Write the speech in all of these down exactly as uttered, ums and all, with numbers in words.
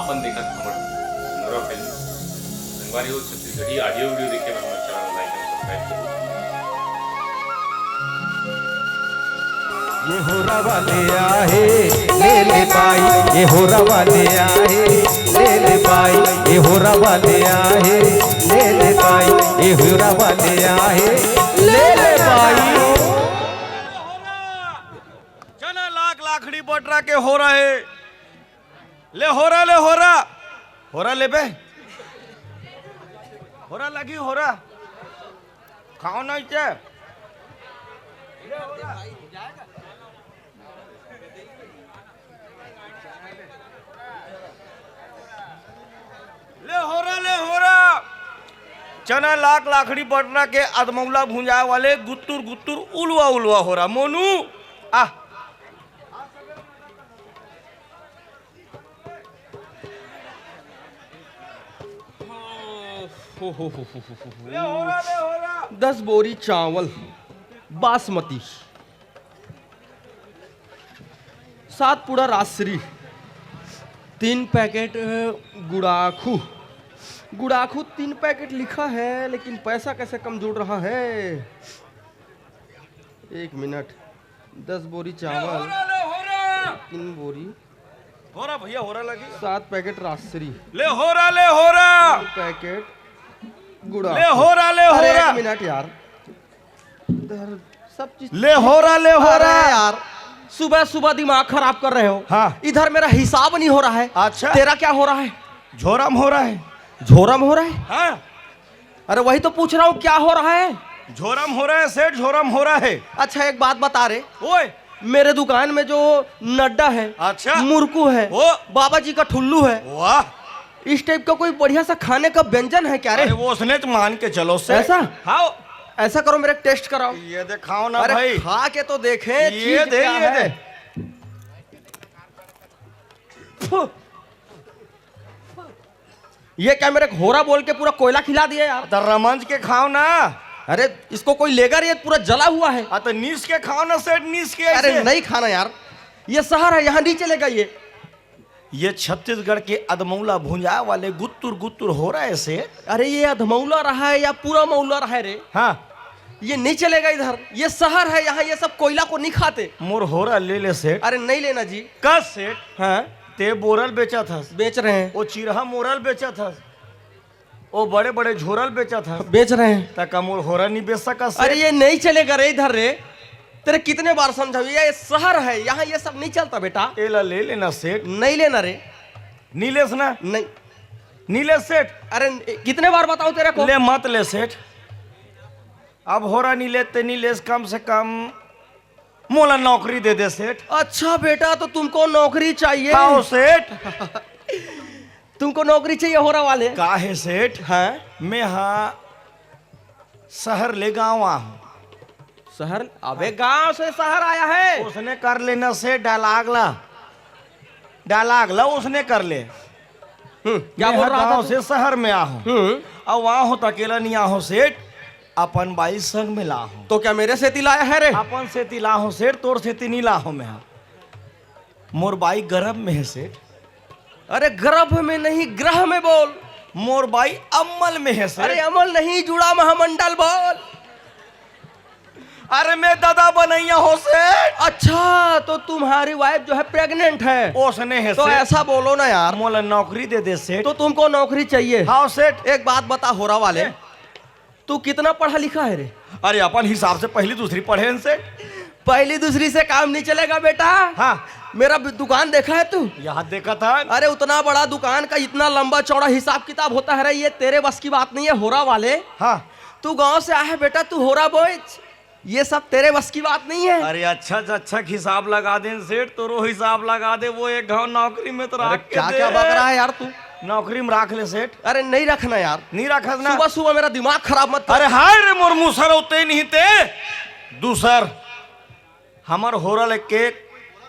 अपन देखत हमर नोरा फिल्म। संगवारी हो, छत्तीसगढ़ी audio video देखे बर हमर channel like और subscribe करो। ये होरा वाले आहे, ले ले बाई। ये होरा वाले आहे, ले ले बाई। ये होरा वाले आहे, ले ले बाई। ये होरा वाले आहे, ले ले बाई। चना लाख लाखड़ी बटरा के होरा हे। ले होरा, ले होरा। होरा लेबे? होरा लगी होरा। खाओ नहीं ते। ले होरा, ले होरा। चना लाख लाखड़ी बटरा के अधमौला भुंजाए वाले गुत्तुर गुत्तुर उलवा उलवा होरा। मोनू, आ। हो, हो, हो, हो, हो, हो। ले होरा, ले होरा। दस बोरी चावल बासमती, सात पुड़ा राजश्री, तीन पैकेट, अ, गुड़ाखू। गुड़ाखू तीन पैकेट लिखा है, लेकिन पैसा कैसे कम जुड़ रहा है? एक मिनट। दस बोरी ले चावल, होरा, ले होरा। तीन बोरी, होरा भैया, होरा लगी। सात पैकेट राजश्री, ले होरा, ले होरा। तीन पैकेट गुड़ा। ले होरा, ले अरे, होरा। एक मिनट यार, इधर सब चीज ले होरा, ले होरा। अरे यार, सुबह सुबह दिमाग खराब कर रहे हो। हाँ। इधर मेरा हिसाब नहीं हो रहा है। अच्छा। तेरा क्या हो रहा है? झोरम हो रहा है। झोरम हो रहा है? हाँ। अरे वही तो पूछ रहा हूँ, क्या हो रहा है? झोरम हो रहा है सेठ, झोरम हो रहा है। अच्छा, एक बात बता रे, ओए। मेरे दुकान में जो नड्डा है, अच्छा। मुरकू है, ओ। बाबा जी का ठुल्लू है, वाह। इस टाइप का कोई बढ़िया सा खाने का व्यंजन है क्या रे? अरे वो उसने तो मान के चलो से। ऐसा? हाँ। ऐसा करो, मेरा टेस्ट कराओ। ये दिखाओ ना अरे भाई। खा के तो देखें, ये चीज दे, क्या ये है? दे। फु। ये क्या मेरे को होरा बोल के पूरा कोयला खिला दिया यार? तो रमंज के खाओ ना। अरे इसको कोई लेगा रे, ये पूरा जला हुआ है। हाँ, तो नीस के खाओ ना सेठ, नीस के अरे ऐसे। नहीं खाना यार, ये शहर है, यहाँ नहीं चलेगा ये। ये छत्तीसगढ़ के अधमौला भुंजाए वाले गुत्तुर गुत्तुर होरा है सेठ। अरे ये अधमौला रहा है या पूरा मौला रहा है रे? हाँ। ये नहीं चलेगा इधर, ये शहर है, यहाँ ये सब कोयला को नहीं खाते। मोर होरा ले ले सेठ। अरे नहीं लेना जी। का सेठ? हाँ। ते बोरल बेचत हस। बेच रहे हैं। ओ चिरहा मोरल बेचत हस। ओ बड़े बड़े झोरल बेचत हस। बेच रहे हैं। त का मोर होरा नहीं बेच सकत सेठ? अरे ये नहीं चलेगा रे इधर रे। तेरे कितने बार समझाऊ, ये शहर है, यहाँ ये सब नहीं चलता बेटा। एला ले लेना सेठ। नहीं लेना रे। नीलेश ना? नहीं। नीलेश सेठ। अरे कितने बार बताऊं तेरे को? ले मत ले सेठ। अब होरा नीलेश ते नीलेश, कम से कम मोला नौकरी दे दे सेठ। अच्छा बेटा, तो तुमको नौकरी चाहिए? हाँ सेठ। तुमको नौकरी चाहिए होरा वाले? का है सेठ? हाँ? मैं हाँ शहर ले गाँव आ हूँ। शहर? अबे गांव से शहर आया है। उसने कर लेना सेठ, डालागला, डालागला उसने कर ले। हम्म, क्या मैं बोल हाँ रहा था गाँव तू? से शहर में आ हूँ। हम्म। अब वहाँ हो तो अकेला नहीं आ हूँ सेठ, अपन बाई संग में ला हूँ। तो क्या मेरे सेती लाया है रे? अपन सेती ला हूँ सेठ, तोर सेती नहीं ला हूँ मैं हाँ। मोर बाई गर्भ में है सेठ। अरे गर्भ में नहीं, ग्रह में बोल। मोर बाई अमल में है सेठ। अरे अमल नहीं, जुड़ा महामंडल बोल। अरे मैं दादा बनैया हो सेठ। अच्छा, तो तुम्हारी वाइफ जो है प्रेग्नेंट है? ओसने है तो सेठ। ऐसा बोलो ना यार। मोला नौकरी दे दे सेठ। तो तुमको नौकरी चाहिए? हाँ सेठ। एक बात बता होरा वाले, ए। तू कितना पढ़ा लिखा है रे? अरे अपन हिसाब से पहली दूसरी पढ़े हैं सेठ। पहली दूसरी से काम नहीं चलेगा बेटा। हाँ। मेरा भी दुकान देखा है तू? यहाँ देखा था। अरे उतना बड़ा दुकान का इतना लंबा चौड़ा हिसाब किताब होता है रे, ये तेरे बस की बात नहीं है होरा वाले। हाँ। तू गांव से आया है बेटा, तू होरा बोच, ये सब तेरे बस की बात नहीं है। अरे अच्छा से अच्छा हिसाब लगा दे सेठ, तोरो हिसाब लगा दे, वो एक घाव नौकरी में तो अरे रख के क्या दे। क्या बक रहा है यार तू? नौकरी में रख ले सेठ। अरे नहीं रखना यार। नहीं रखस ना? सुबह सुबह मेरा दिमाग खराब मत कर। अरे हाय रे मोर मुसर होते नहीं ते दूसर हमर होरा ले केक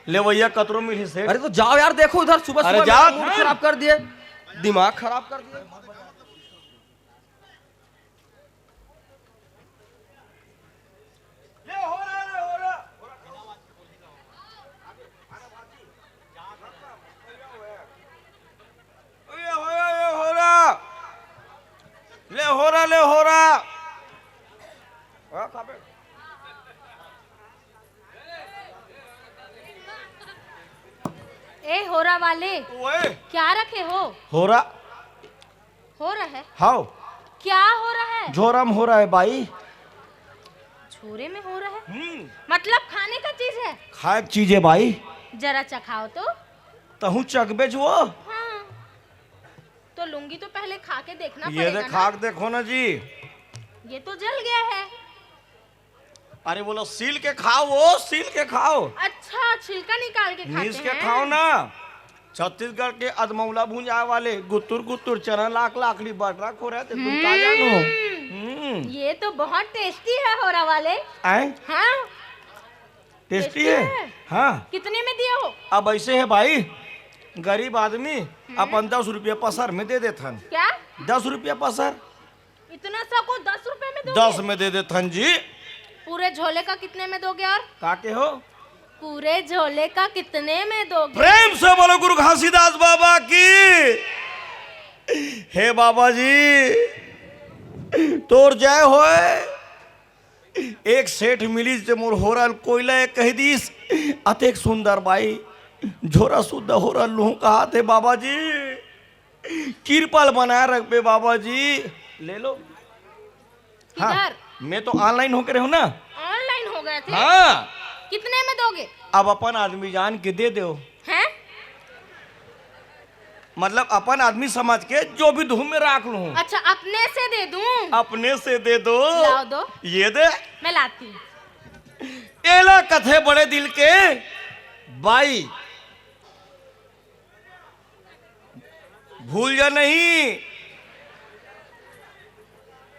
लेवैया कतरो मिली सेठ। अरे तो जाओ यार, देखो उधर सुबह अरे सुबह जा। मेरा मूड खराब कर दिए, दिमाग खराब कर दिए। ए होरा वाले, ओए। क्या रखे हो? होरा। होरा है? हाव। क्या होरा है? झोरा में होरा है बाई। झोरे में होरा है? हम्म। मतलब खाने का चीज है? खाए के चीज है बाई। जरा चखाओ तो। तहूँ चखबे जो। हाँ। तो लूंगी तो पहले खा के देखना ये पड़ेगा दे, ना। खा के देखो ना जी। ये तो जल गया है। अरे बोलो, सील के खाओ, वो सील के खाओ। अच्छा, छिलका निकाल के खाते मीस के हैं। खाओ ना। छत्तीसगढ़ के अदमौला भुंजाए वाले गुत्तुर गुत्तुर चना लाख लाखड़ी बटरा खो रहे थे, तुम का जानो? हम्म। हम्म। ये तो बहुत टेस्टी है होरा वाले। आए? हाँ। टेस्टी टेस्टी है? है। हाँ। कितने में दिए हो? अब ऐसे है भाई, गरीब आदमी हम्म। अपन दस रुपया पसर में दे देथन। क्या? दस रुपया पसर। इतना सा को दस रुपए में दोगे? दस में दे देथन जी। पूरे झोले का कितने में दोगे? और का के हो? पूरे झोले का कितने में दोगे? प्रेम से बोलो गुरु घासीदास बाबा की। हे बाबा जी, तोर जय होए। एक सेठ मिलिस जे मोर होरा ल कोइला ए कहि दिस, अतेक सुंदर बाई, झोरा सुद्धा होरा लूहूं कहाथे बाबा जी। किरपा ल बनाए रखबे बाबा जी। ले लो। हाँ, किधर? मैं तो online होके रहूं ना। Online हो गए थे? हाँ। कितने में दोगे? अब अपन आदमी जान के दे दो। हैं? मतलब अपन आदमी समझ के जो भी धूम में राख लूं। अच्छा, अपने से दे दूं? अपने से दे दो। लाओ दो। ये दे। मैं लाती हूँ। एला कथे बड़े दिल के बाई। भूल जा नहीं,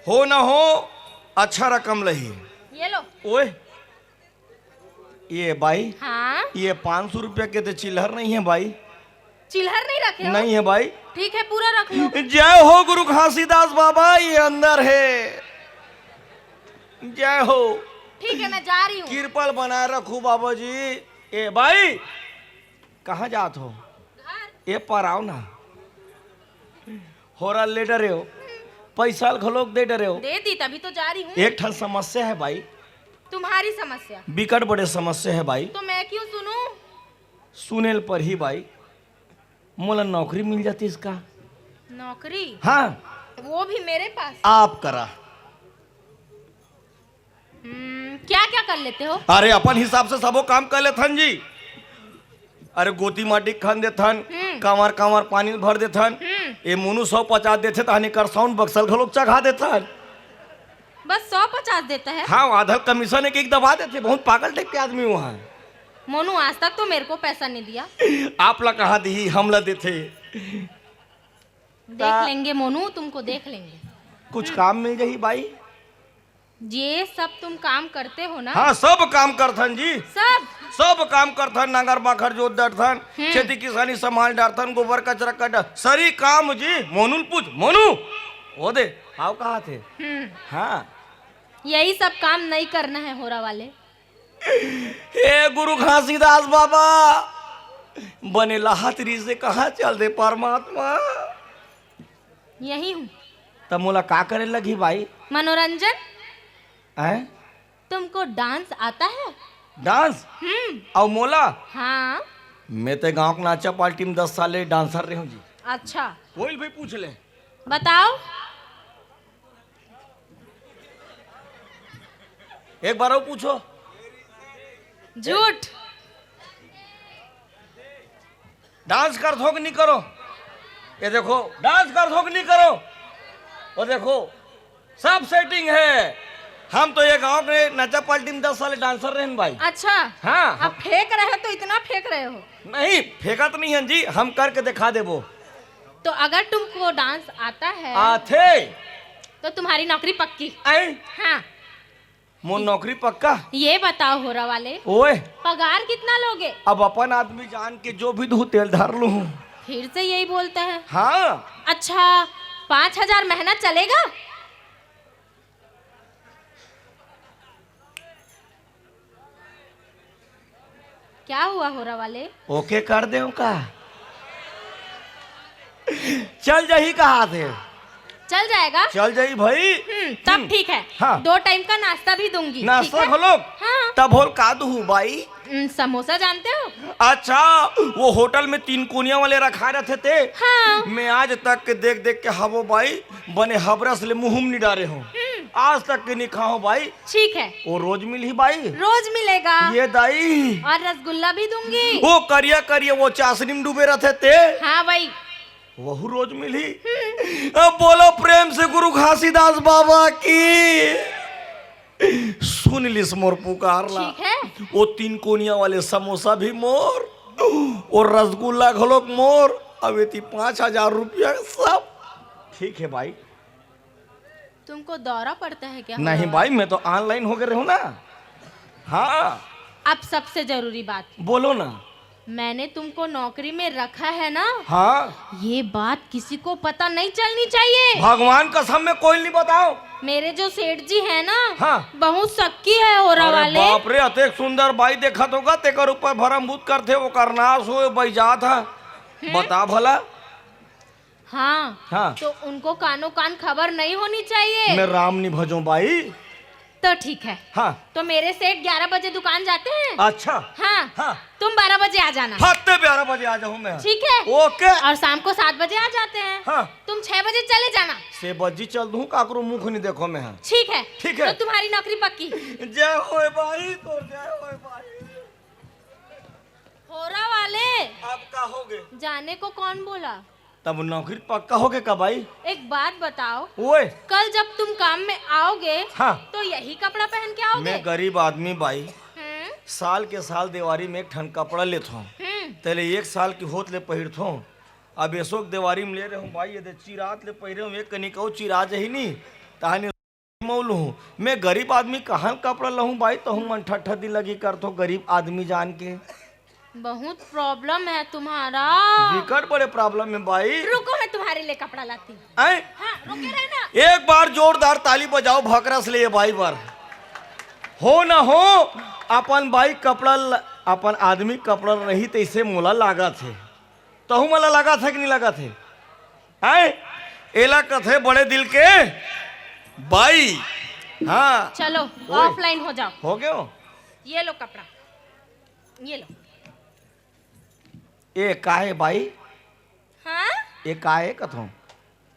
हो ना हो, अच्छा रकम लही। ये लो। ओए, ये बाई, हाँ? ये पाँच सौ रुपया के तो चिल्लर नहीं है बाई। चिल्लर नहीं रखे हो? नहीं है बाई। ठीक है, पूरा रख लो। जय हो गुरु घासीदास बाबा, ये अंदर है। जय हो। ठीक है, मैं जा रही हूँ। किरपा ल बनाए रखू बाबा जी। ए बाई, कहाँ जात हो? घर। ए पर आओ ना। होरा ले डरे हो, पैसा ल घलोक दे डरे हो। दे दी, तभी तो जा रही हूँ। एक ठन समस्या है बाई। तुम्हारी समस्या? बिकट बड़े समस्या है बाई। तो मैं क्यों सुनूं? सुने ल परही बाई, मोला नौकरी मिल जातीस का? नौकरी? हाँ। वो भी मेरे पास? आप करा। हम्म, क्या क्या कर लेते हो? अरे अपन हिसाब से सबो काम कर लेथन जी। अरे गोती माटी खन देथन, हम्म। कांवर कांवर पानी भर देथन। हम्म। ए मोनू सौ पचास देथे, तहन एकर sound बक्सल घलोक चघा देथन। बस सौ पचास देता है? हाँ, आधा commission एक एक दबा देथे, बहुत पागल type के आदमी वो है। मोनू आज तक तो मेरे को पैसा नहीं दिया। आप ला कहाँ दिही, हम ला देथे। देख ता- लेंगे मोनू, तुमको देख लेंगे। कुछ काम मिल जाही बाई? ये सब तुम काम करते हो ना? हाँ, सब काम करथन जी। सब? सब काम करथन, नांगर बाखर जोत डरथन, हम्म। खेती किसानी संभाल डरथन, गोबर कचरा कर डर-, सरी काम जी। मोनू ल पूछ, मोनू, वो दे, हाव कहाथे। हम्म। हाँ। यही सब काम नहीं करना है होरा वाले। हे गुरु घासीदास बाबा, बने लहत रिहिसे कहाँ चल दे परमात्मा। यही हूँ। त मोला का करे लगही बाई? मनोरंजन। हैं? तुमको dance आता है? Dance? हम्म। अउ मोला? हाँ। मैं ते गांव के नाचा पार्टी में दस साल ले dancer रहे हूँ जी। अच्छा। कोई भी पूछ ले। बताओ। एक बार अउ पूछो। झूठ। Dance करथो कि नहीं करो? ये देखो, dance करथो कि नहीं करो? वो देखो, सब setting है। हम तो ये गांव के नचा पार्टी में दस साल dancer रहेन भाई। अच्छा। हाँ। अब फेंक रहे हो तो इतना फेंक रहे हो। नहीं, फेंकत नहीं है जी, हम करके दिखा देबो। तो अगर तुमको dance आता है आथे। तो तुम्हारी नौकरी पक्की। ऐ? हाँ। मोर नौकरी पक्का? ये बताओ होरा वाले, ओए। पगार कितना लोगे? अब अपन आदमी जान के जो भी दूँ तेल धर लूँ। फिर से यही बोलता है। हाँ। अच्छा, पाँच हजार महीना चलेगा? क्या हुआ होरा वाले? OK कर देव का? चल जाही कहाथे। चल जाएगा? चल जाही भाई। हम्म, तब हम्म। ठीक है। हाँ। दो time का नाश्ता भी दूंगी, नाश्ता ठीक है? घलोक? हाँ। तब होल का दूँ बाई? उम, समोसा जानते हो? अच्छा, वो होटल में तीन कोनिया वाले रखा रहते थे। हाँ। मैं आज तक के देख देख के हवो बाई, बने हबरस ले मुंह में नहीं डारे हो। हम्म। आज तक के नहीं खाओ बाई। ठीक है। वो रोज मिलही बाई? रोज मिलेगा। ये दाई। और रसगुल्ला भी दूंगी। वो करिया करिया वो चाशनी में डूबे रहते थे। हाँ भाई। वहू रोज मिलही। हम्म। अब बोलो प्रेम से गुरु घासीदास बाबा की। सुन लिस मोर पुकार ला। ठीक है। वो तीन कोनिया वाले समोसा भी मोर, और रसगुल्ला घलोक मोर, अब एती पाँच हजार रुपया सब। ठीक है भाई। तुमको दौरा पड़ता है क्या? नहीं भाई, मैं तो online हो गए रहूं ना। हाँ। अब सबसे जरूरी बात। बोलो ना। मैंने तुमको नौकरी में रखा है ना? हाँ। ये बात किसी को पता नहीं चलनी चाहिए। भगवान कसम, मैं कोई नहीं बताओ। मेरे जो सेठ जी है ना, हाँ। बहुत सक्की है होरा अरे वाले। बाप रे, अतेक सुंदर बाई देखत होगा, तेकर ऊपर भरम भूत करथे, ओकर नाश होए, बई जात है। हम्म। बता भला। हाँ। हाँ। तो उनको कानो कान खबर नहीं होनी चाहिए। मैं राम नहीं भजो बाई। तो ठीक है। हाँ। तो मेरे सेठ ग्यारह बजे दुकान जाते हैं। अच्छा। हाँ। हाँ। तुम बारह बजे आ जाना। हत्ते बारह बजे आ जाऊँ मैं। ठीक है। OK। और शाम को सात बजे आ जाते हैं। हाँ। तुम छह बजे चले जाना। से बजी चल दूँ, काकरो मुख नहीं देखो मैं। हाँ। ठीक है। ठीक है। तो तुम्हारी नौकरी पक्की। जय होए बाई, तो जय होए बाई। होरा वाले। अब का होगे? जाने को कौन बोला? तब नौकरी पक्का होगे का बाई? एक बात बताओ। ओए। कल जब तुम काम में आओगे, हाँ। तो यही कपड़ा पहन के आओगे? मैं गरीब आदमी बाई। हम्म। साल के साल देवारी में एक ठन कपड़ा लेथों। हम्म। तेले एक साल की होत ले पहिरथों। अब एसो के देवारी में ले रहे हूँ बाई, ये दे चिरात ले पहिरे हूँ, एक कनी कहूँ चिरा जही नी, तहानी मऊ लूहूँ। मैं गरीब आदमी कहाँ कपड़ा लहूँ बाई, तहूँ मन ठट्ठा दिल लगी करथो गरीब आदमी जान के। बहुत problem है तुम्हारा। बिकट बड़े problem है बाई। रुको, मैं तुम्हारे लिए कपड़ा लाती हूँ। आए? हाँ, रुके रहना। एक बार जोरदार ताली बजाओ भकरस ले ये बाई बर। हो ना हो, अपन बाई कपड़ा ल-, अपन आदमी कपड़ा रही तैसे मोला लागत है। तहूँ मोला लागत है कि नहीं लागत है? आए? एला कथे बड़े दिल के बाई। हाँ। चलो, ओए। Offline हो जाओ। हो गयो? ये लो कपड़ा, ये लो। ए का है बाई? हाँ? ए का है कथों?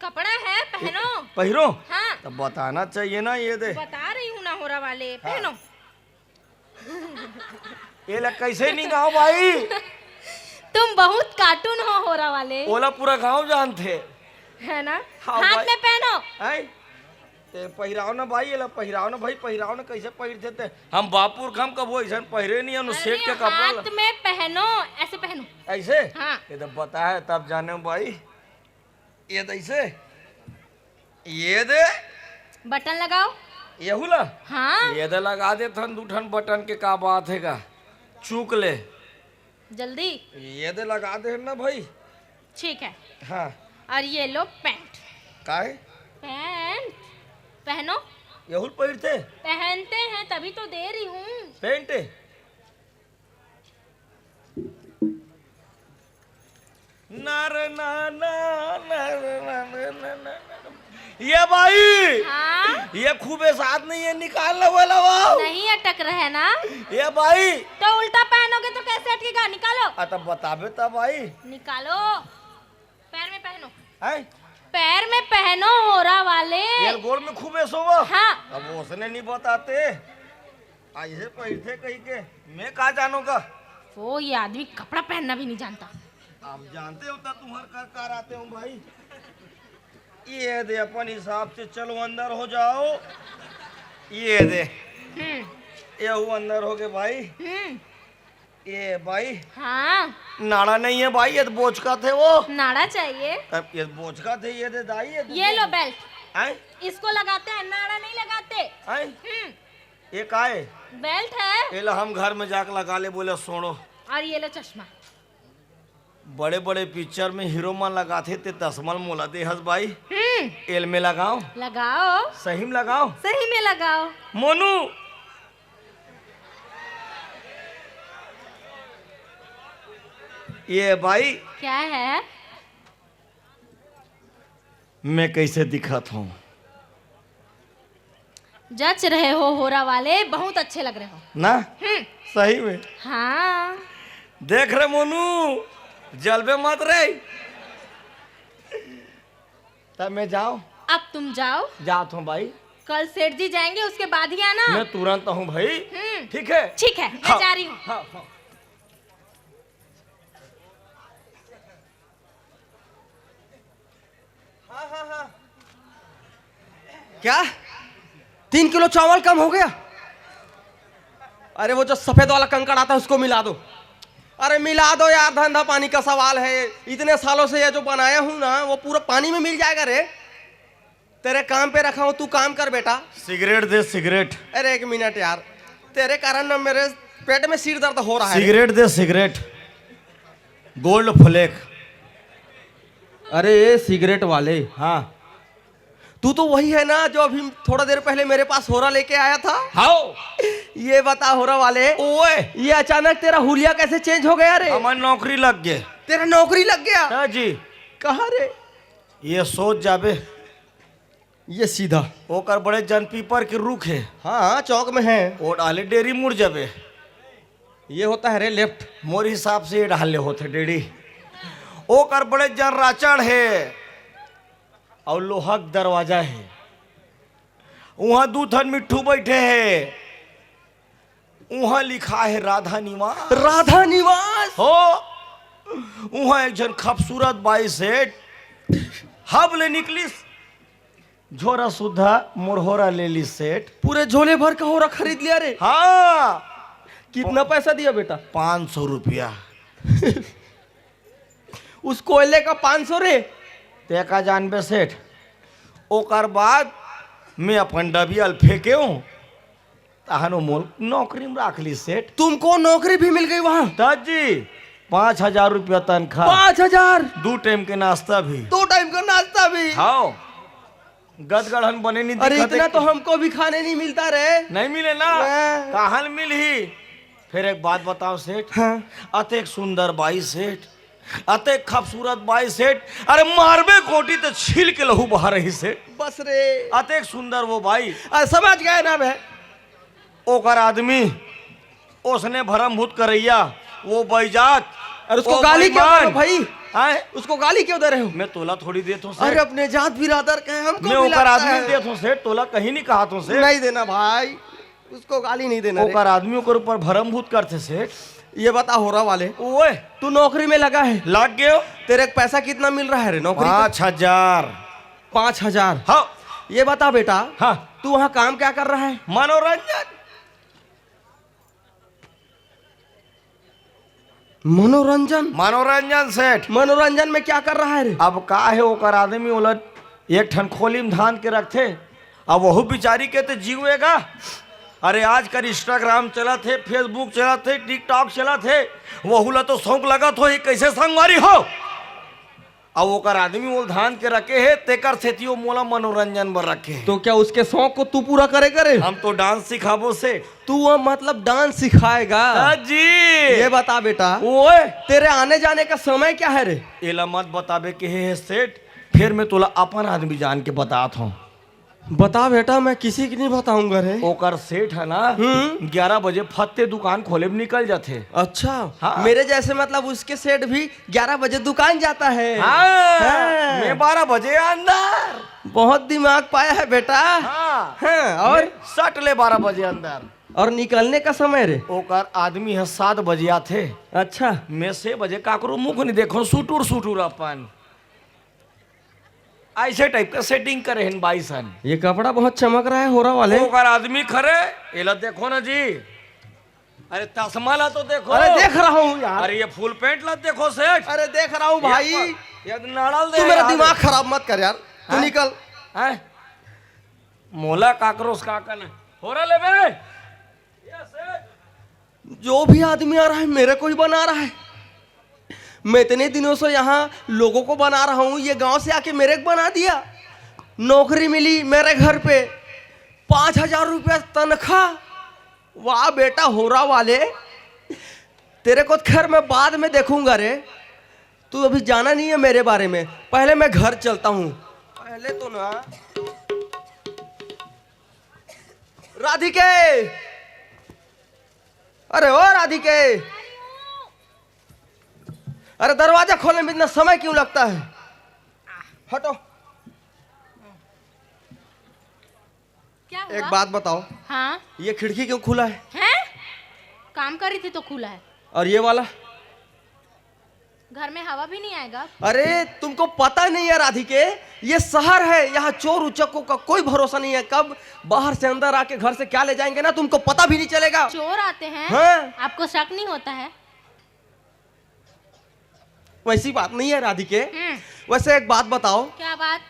कपड़ा है, पहनो। पहिरो? हाँ। तो बताना चाहिए ना, ये दे। बता रही हूँ ना, होरा वाले, हाँ। पहनो। एला कैसे निंगाओ बाई? तुम बहुत cartoon हो, होरा वाले। ओला पूरा गांव जानथे। है ना? हाँ हाथ बाई। में पहनो। हैं? ते पहिराव ना बाई, एला पहिराव ना भाई, पहिराव ना, कैसे पहिरथे ते? हम बापुर खम कबो ऐसन पहिरे नहीं, हम अरे सेठ के कपड़ा ल- हाथ में पहनो, ऐसे पहनो। ऐसे? हाँ। ये तो बता है, तब जाने बाई। ये तो ऐसे, ये दे। Button लगाओ। यहू ला? हाँ। ये दे लगा दे थन दू ठन button के, का बात है का? चूक ले। जल्दी। ये दे लगा दे ना भाई। ठीक है। हाँ। और ये लो pant। काय? Pant। पहनो। यहू ल पहिरथे? पहनते हैं, तभी तो दे रही हूँ। Pant? ना रे ना, ना, ना रे ना, ना, ना, ना, ना। ये बाई, हाँ? ये खूबे साथ नहीं है, निकाल लो बोला वो। नहीं अटक रहे ना। ये बाई। तो उल्टा पहनोगे तो कैसे अटकेगा? निकालो। आ, तब बताबे तब बाई। निकालो। पैर में पहनो। हैं? पैर में पहनो, होरा वाले। ये गोड़ में खूबे सोवा। हाँ। अब उसने नहीं बताते। आ, ये पहिरथे कही के, मैं का जानोगा? वो, ये आदमी कपड़ा पहनना भी नहीं जानता। आप जानते हो तब तुम्हारे घर कार आते हो भाई। ये दे, अपन हिसाब से चलो, अंदर हो जाओ। ये दे। हम्म। ये वो अंदर हो गए भाई। हम्म। ये भाई। हाँ। नाड़ा नहीं है भाई, ये तो बोचका थे वो। नाड़ा चाहिए। अब ये बोचका थे, ये दे दाई, ये दे ये दे। लो belt। हैं? इसको लगाते हैं, नाड़ा नहीं लगाते। हैं? हम्म। ये का है? Belt है। ये ला हम घर में जाके लगा ले, बोले सोनो। और ये लो चश्मा। बड़े बड़े picture में hero मन लगाथे, ते तसमल मोला दे हस बाई। हम्म। एल में लगाओ। लगाओ। सही में लगाओ। सही में लगाओ। मोनू। ये बाई। क्या है? मैं कैसे दिखत हूँ? जच रहे हो होरा वाले, बहुत अच्छे लग रहे हो। ना? हम्म। सही में? हाँ। देख रे मोनू, जलबे मत रे। तब मैं जाओ? अब तुम जाओ। जात हूँ भाई। कल सेठ जी जाएंगे, उसके बाद ही आना। मैं तुरंत आऊँ भाई। हम्म। ठीक है? ठीक है, मैं हाँ। जा रही हूँ। हाँ, हाँ। हाँ, हाँ, हाँ। क्या? तीन किलो चावल कम हो गया? अरे, वो जो सफेद वाला कंकड़ आता है, उसको मिला दो। अरे, मिला दो यार, धंधा पानी का सवाल है। इतने सालों से ये जो बनाया हूँ ना, वो पूरा पानी में मिल जाएगा रे। तेरे काम पे रखा हूँ, तू काम कर बेटा। सिगरेट दे, सिगरेट। अरे, एक मिनट यार, तेरे कारण ना मेरे पेट में सिर दर्द हो रहा है। सिगरेट दे, सिगरेट। Gold flake. अरे, ए सिगरेट वाले। हाँ। तू तो वही है ना, जो अभी थोड़ा देर पहले मेरे पास होरा लेके आया था। हाओ। ये बता, होरा वाले, ओए। ये अचानक तेरा हुलिया कैसे चेंज हो गया रे? हमारी नौकरी लग गए। तेरा नौकरी लग गया? हाँ जी। कहाँ रे? ये सोच जाबे। ये सीधा। ओकर बड़े जन पीपर के रुख हे। हाँ, हाँ, चौक में है। ओ डाले डेरी मुड़ जाबे। ये होता है रे लेफ्ट। मोर हिसाब से ये डाले होते डेरी। ओकर बड़े जन राचड़ हे। अउ लोहा के दरवाजा हे। उहाँ दू ठन मिट्ठू बैठे हे। उहाँ लिखा हे राधा निवास। राधा निवास? हो। उहाँ एक झन खूबसूरत बाई सेठ हब ले निकलिस। झोरा सुद्धा मोर होरा ले लिस सेठ। पूरे झोले भर का होरा खरीद लिया रे। हाँ। कितना पैसा दिया बेटा? पाँच सौ रुपया। उस कोयले का पाँच सौ रे। ते का जानबे सेठ, ओकर बाद मैं अपन डबिया ल फेंकेंव, तहन ओ मोल नौकरी में राख लिस सेठ। तुमको नौकरी भी मिल गई वहाँ? त जी, पाँच हजार रुपया तनख्वाह। पाँच हजार? दू टाइम के नाश्ता भी। दो टाइम का नाश्ता भी? हाव। गदगढ़न बने नहीं अरे, दिखत इतना हे। तो हमको भी खाने नहीं मिलता रे। नहीं मिले ना? हाँ। कहाँ मिलही? फिर एक बात बताओ सेठ। हाँ। अतेक सुंदर बाई सेठ, अतेक खूबसूरत बाई सेठ, अरे मारबे गोटी त छील के लहू बहा रही सेठ। बस रे। अतेक सुंदर वो बाई। अरे समझ गए ना मैं। ओकर आदमी, ओसने भरम भूत करैया, वो बैजात, अरे उसको वो गाली क्यों दे रहे हो बेईमान। भाई? हैं? उसको गाली क्यों दे रहे हो? मैं तोला थोड़ी देत हों सेठ। अरे अपने जात बिरादर के हमको मैं भी ओकर लगता आदमी है। देत हों सेठ, तोला कहीं नहीं कहत हों सेठ। नहीं देना भाई, उसको गाली नहीं देना रे। ओकर आदमी ओकर ऊपर भरम भूत करथे सेठ। ये बता होरा वाले, ओए। तू नौकरी में लगा है? लग गयो। तेरे को पैसा कितना मिल रहा है रे नौकरी का? पाँच हजार। पाँच हजार? हाँ। ये बता बेटा, हाँ। तू वहाँ काम क्या कर रहा है? मनोरंजन। मनोरंजन? मनोरंजन सेठ। मनोरंजन में क्या कर रहा है रे? अब का हे, ओकर आदमी ओला एक ठन खोली में धांध के रखथे, अब वहू बिचारी के ते जीवेगा। अरे आजकल Instagram चलत हे, Facebook चलत हे, TikTok चलत हे, वहू ला तो शौक लगत होही, कैसे संगवारी हो? अब ओकर आदमी ओला धांध के रखे हे, तेकर सेती ओ मोला मनोरंजन बर रखे हे। तो क्या उसके शौक को तू पूरा करेगा रे? हम तो डांस सिखाबो सेठ। तू वो मतलब डांस सिखाएगा? हाँ जी। ये बता बेटा, ओए। तेरे आने जाने का समय क्या है रे? एला मत बताबे कहे हे सेठ, फिर मैं तोला अपन आदमी जान के बतात हूँ। बता बेटा, मैं किसी की नहीं बताऊंगा रे। ओकर सेठ है ना, हम्म। ग्यारह बजे फत्ते दुकान खोले में निकल जाथे। अच्छा, हाँ। मेरे जैसे मतलब उसके सेठ भी ग्यारह बजे दुकान जाता है। हाँ, हाँ। मैं बारह बजे अंदर। बहुत दिमाग पाया है बेटा। हाँ। हाँ, और? मैं सट ले बारह बजे अंदर। और निकलने का समय रे? ओकर आदमी है सात बजे आथे। अच्छा। मैं छह बजे काकरो मुख नहीं देखो, सुटुर सुटुर अपन। ऐसे टाइप का सेटिंग करे हैं बाई सन। ये कपड़ा बहुत चमक रहा है होरा वाले। ओकर आदमी खरे, एला देखो ना जी। अरे चश्मा ला तो देखो। अरे देख रहा हूँ यार। अरे ये फुल पैंट ला देखो सेठ। अरे देख रहा हूँ भाई। ये पर, ये नाड़ल दे तू मेरा यार। दिमाग खराब मत कर यार। तू हाँ? निकल। हैं? मोला काकरोस का कन होरा लेबे? ये सेठ। जो भी आदमी आ रहा है, मेरे को ही बना रहा है। मैं इतने दिनों से यहाँ लोगों को बना रहा हूँ, ये गांव से आके मेरे को बना दिया। नौकरी मिली मेरे घर पे, पाँच हजार रुपया तनख्वाह। वाह बेटा होरा वाले, तेरे को खैर मैं बाद में देखूंगा रे, तू अभी जाना नहीं है मेरे बारे में। पहले मैं घर चलता हूँ। पहले तो ना राधिके, अरे ओ राधिके, अरे दरवाजा खोलने में इतना समय क्यों लगता है? हटो। क्या हुआ? एक बात बताओ। हाँ। ये खिड़की क्यों खुला है? हैं? काम कर रही थी तो खुला है। और ये वाला? घर में हवा भी नहीं आएगा। अरे, तुमको पता नहीं है राधिके, ये शहर है, यहाँ चोर उचक्कों का कोई भरोसा नहीं है, कब बाहर से अंदर आके घर से क्या ले जाएंगे ना, तुमको पता भी नहीं चलेगा। चोर आते हैं? हाँ। आपको शक नहीं होता है? वैसी बात नहीं है राधिके। हम्म। वैसे एक बात बताओ। क्या बात?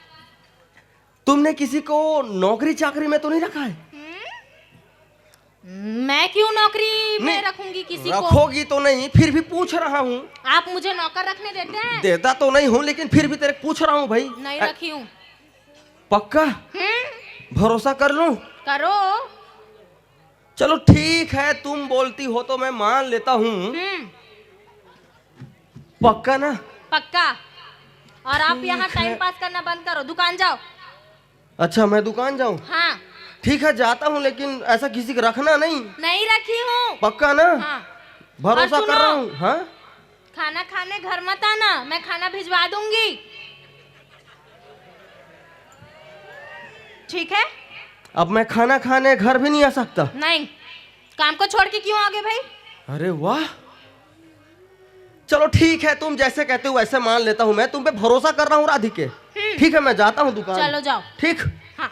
तुमने किसी को नौकरी चाकरी में तो नहीं रखा है? हम्म? मैं क्यों नौकरी में नहीं, रखूंगी किसी को? रखोगी तो नहीं, फिर भी पूछ रहा हूँ। आप मुझे नौकर रखने देते हैं? देता तो नहीं हूँ, लेकिन फिर भी तेरे पूछ रहा हूँ भाई। नहीं अ, रखी हूँ। पक्का? हम्म। भरोसा कर लूँ? करो। चलो ठीक है, तुम बोलती हो तो मैं मान लेता हूँ। हम्म। पक्का ना? पक्का। और आप ठीक यहाँ है। टाइम पास करना बंद करो, दुकान जाओ। अच्छा, मैं दुकान जाऊँ? हाँ। ठीक है, जाता हूँ, लेकिन ऐसा किसी को रखना नहीं। नहीं रखी हूँ। पक्का ना? हाँ। भरोसा और कर सुनो, रहा हूँ। हाँ। खाना खाने घर मत आना, मैं खाना भिजवा दूंगी। ठीक है? अब मैं खाना खाने घर भी नहीं आ सकता? नहीं। काम को छोड़ के क्यों आ गए भाई? अरे वाह, चलो ठीक है, तुम जैसे कहते हो वैसे मान लेता हूँ, मैं तुम पे भरोसा कर रहा हूँ राधिके। हम्म। ठीक है, मैं जाता हूँ दुकान। चलो जाओ। ठीक। हाँ।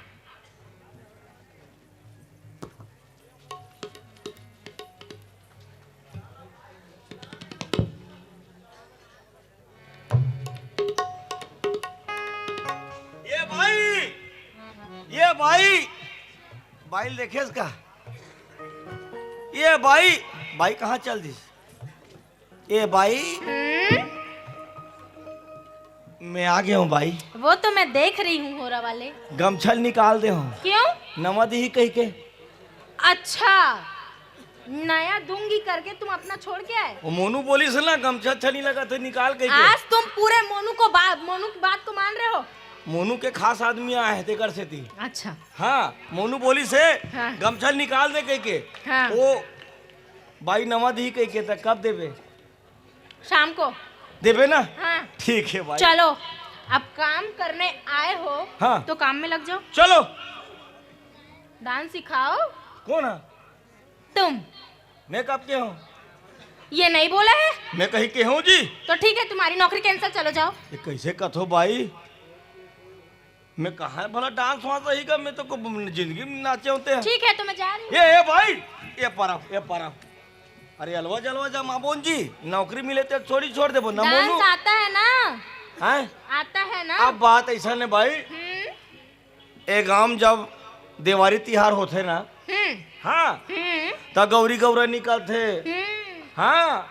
ये भाई, ये भाई, भाई देखे इसका? ये भाई, भाई कहाँ चल दिस? ए भाई, हम्म? मैं आ गया हूँ भाई। वो तो मैं देख रही हूँ, होरा वाले। गमछल निकाल दे हूँ। क्यों? नवा दिही कह के। अच्छा, नया दूंगी करके तुम अपना छोड़ के आए? वो मोनू बोली से ना, गमछा अच्छा नहीं लगा तो निकाल कह के। आज तुम पूरे मोनू को बा-, मोनू की बात को मान रहे हो? मोनू के खास आदमी आए हैं तेकर सेती। अच्छा। हाँ, मोनू बोली से हाँ। गमछा निकाल दे कह के। हाँ। वो भाई नवा दिही कह के, त कब देबे? शाम को। देबे ना? हाँ। ठीक है भाई। चलो, अब काम करने आए हो, हाँ। तो काम में लग जाओ। चलो। डांस सिखाओ। कौन है? तुम। मैं कब के हूँ? ये नहीं बोला है। मैं कहीं के हूँ जी? तो ठीक है, तुम्हारी नौकरी कैंसिल, चलो जाओ। ये कैसे कथो भाई? मैं कहाँ भला डांस वांस रही का? मैं तो को-, जिंदगी में नाचे होते हैं। ठीक है, तो मैं जा रही हूँ। ए, ए भाई, ए परब, ए परब। अरे अलवा जलवा जा माँ बोन जी, नौकरी मिले तो छोड़ी छोड़ देबो ना मोनू। डांस आता है ना? हैं? आता है ना? अब बात ऐसा ने भाई, हम्म। ए गांव जब देवारी तिहार होथे ना, हम्म। हाँ, हम्म। त गौरी गौरा निकलथे। हम्म। हाँ,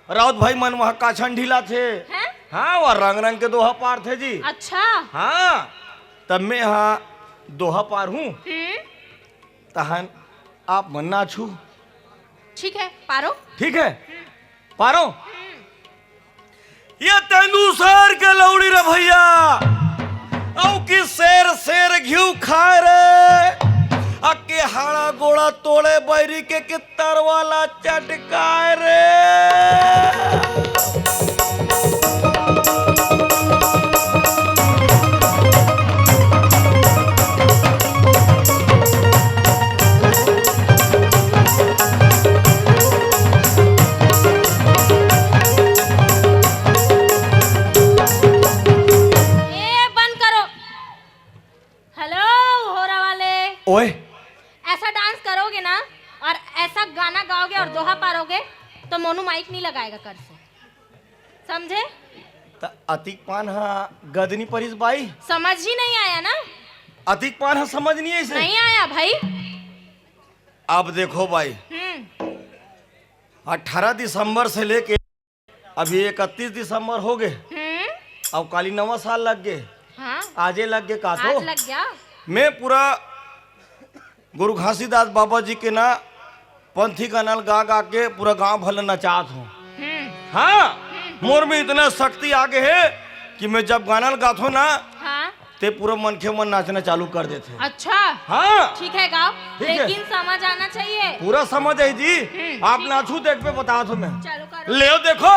राउत भाई मन वहाँ काछन ढिलाथे। हैं? हाँ, वहाँ रंग रंग के दोहा पारथे जी। अच्छा। हाँ, तब मैं हाँ दोहा पार हूँ। हम्म। तहन आप मन नाचू। ठीक है, पारो। ठीक है, पारो। ये तेंदू शेर के लौड़ी रे भैया, अउ कि शेर शेर घिउ खाए रे, अके हाड़ा गोड़ा तोड़े बैरी के, के तरवाला चटकाए रे। ए, बंद करो। हेलो, होरा वाले। ओए। ऐसा डांस करोगे ना और ऐसा गाना गाओगे और दोहा पारोगे तो मोनू माइक नहीं लगाएगा कर से। समझे? त अतिक पान हा गदनी परिस बाई। समझ ही नहीं आया ना? अतिक पान हा समझ नहीं आई से? नहीं आया भाई। अब देखो भाई, हम्म। अठारह दिसंबर से लेके अभी इकतीस दिसंबर हो गए। हम्म। अब काली नवा साल लग गए। हाँ। आजे लग गए का तो? आज लग गया। मैं पूरा गुरु घासीदास बाबा जी के ना पंथी गाना ल गा गा के पूरा गांव भर ल नचात हूँ। हम्म। हाँ, मोर में इतना शक्ति आ गए है कि मैं जब गाना ल गाथो ना, हाँ। ते पूरा मनखे मन नाचना चालू कर देथे। अच्छा। हाँ। ठीक है, गाओ। ठीक है। लेकिन समझ आना चाहिए। पूरा समझ आई जी। हम्म, आप ठीक। नाचू, देख पे बता दो मैं। चलो, करो। ले देखो।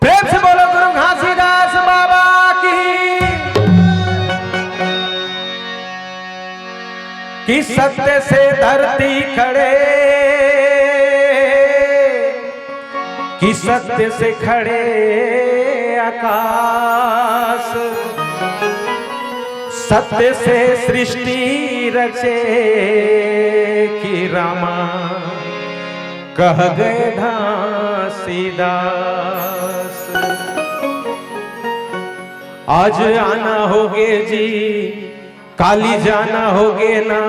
प्रेम से बोलो गुरु घासीदास बाबा की। कि सत्य से धरती खड़े, कि सत्य से खड़े आकाश, सत्य से सृष्टि रचे, कि रामा कह गए घासीदास। आज आना होगे जी, काली जाना होगे ना,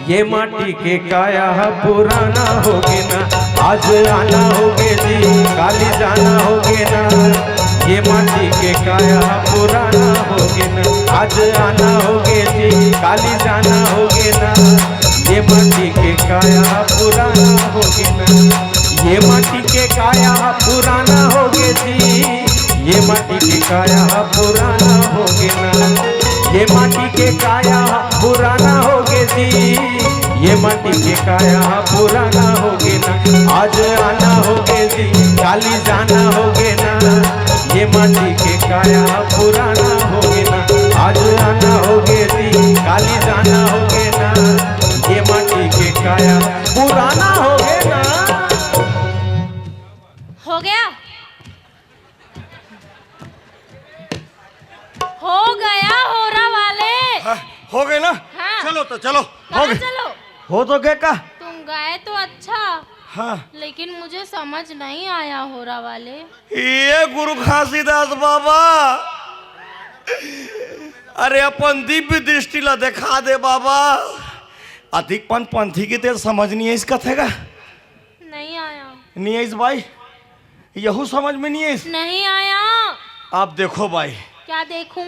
ये माटी के काया ह पुराना होगे ना। आज आना होगे जी, काली जाना होगे ना, ये माटी के काया ह पुराना होगे ना। आज आना होगे जी, काली जाना होगे ना, ये माटी के काया ह पुराना होगे ना। ये माटी के काया ह पुराना होगे जी, ये माटी के काया ह पुराना होगे ना। ये माटी के काया ह पुराना होगे जी, ये माटी के काया ह पुराना होगे ना। आज आना होगे जी, काली जाना होगे ना, ये माटी के काया ह पुराना होगे ना। आज आना होगे जी, काली जाना होगे ना, ये माटी के काया पुराना होगे ना। हो गया, हो गया होरा वाले। हाँ, हो गए ना? हाँ। चलो तो चलो, हो कहाँ गए। चलो? हो तो गए का? तुम गए तो अच्छा, हाँ। लेकिन मुझे समझ नहीं आया होरा वाले। ये गुरु घासीदास बाबा, अरे अपन दिव्य दृष्टि ला देखा दे बाबा। अधिक पन पंथी की तेरे समझ नहीं है इस कथे का? नहीं आया। नहीं आइस बाई, यहू समझ में नहीं आइस। नहीं आया। आप देखो बाई, क्या देखूं?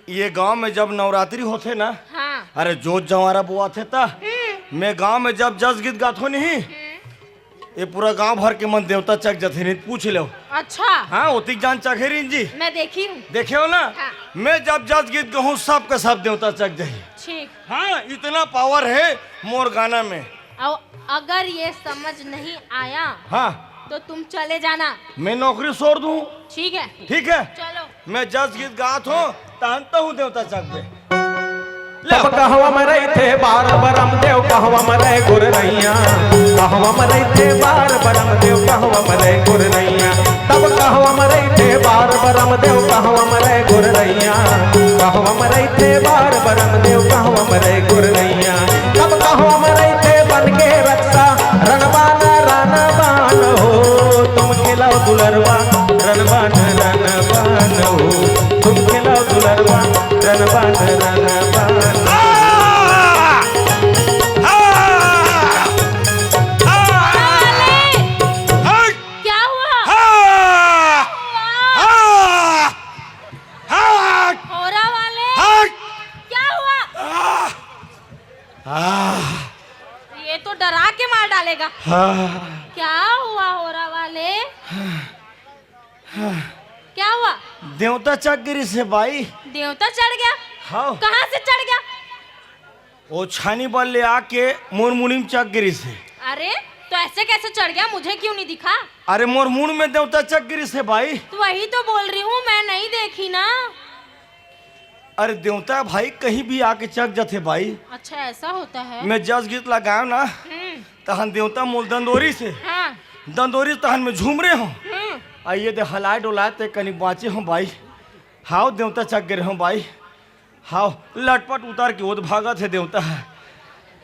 ये गांव में जब नवरात्रि होथे ना, हाँ। अरे जोत जवारा बोआथे ता, हम्म। मैं गांव में जब जस गीत गाथो नहीं, हम्म। ये पूरा गांव भर के मन देवता चक जथे नहीं, पूछ लो। अच्छा। हाँ, ओतिक जान चघेरिन जी। मैं देखी हूँ। देखे हो ना? हाँ। मैं जब जस गीत गहूँ, सब के सब देवता चक जही। ठीक। हाँ, इतना पावर है मोर गाना में। और अगर ये समझ नहीं आया, हाँ। तो तुम चले जाना। मैं नौकरी छोड़ दूँ। ठीक है। ठीक है। चलो। मैं जस गीत गात हूँ, तहन तो हूँ देवता चक दे। ले। तब कहवा में रहिथे बार बरम देव, कहवा में रहे गुरनैया। कहवा में रहिथे बार बरम देव, कहवा में रहे गुरनैया। तब कहवा में रहिथे बार बरम देव, कहवा में रहे गुरनैया। कहवा में रहिथे बार बरम देव, कहवा में रहे गुरनैया। तब कहवा में रहिथे बन के रक्षा, रणबान, रणबान हो। तुम खेलाओ दुलरवा, रणबान, रणबान हो। तुम खेलाओ दुलरवा, रणबान, रणबान। आ! आ! आ! हट! क्या हुआ? आ! हुआ? आ! हट! होरा वाले? हट! क्या हुआ? आ! आ! ये तो डरा के मार डालेगा। हाँ। क्या हुआ होरा वाले? क्या हुआ? देवता चक गिरिस हे बाई। देवता चढ़ गया? हाँ। कहाँ से चढ़ गया? ओ छानी बल ले आके मोर मुड़ी में चक गिरिस हे। अरे, तो ऐसे कैसे चढ़ गया? मुझे क्यों नहीं दिखा? अरे, मोर मुड़ में देवता चक गिरिस हे बाई। तो वही तो बोल रही हूँ, मैं नहीं देखी ना। अरे देवता भाई कहीं भी आके चक जथे भाई। अच्छा, ऐसा होता है? मैं जस गीत लगायो ना, हम्म। तहन देवता मोल दंदोरी से, हाँ। दंदोरी से तहन मैं झूम रहे हूँ। हम्म। आ ये दे हलाए डोलाए ते कनी बाँचे हूँ भाई। हाव देवता चक गिरे हूँ भाई। हाव लटपट उतार के ओद भागत हे देवता।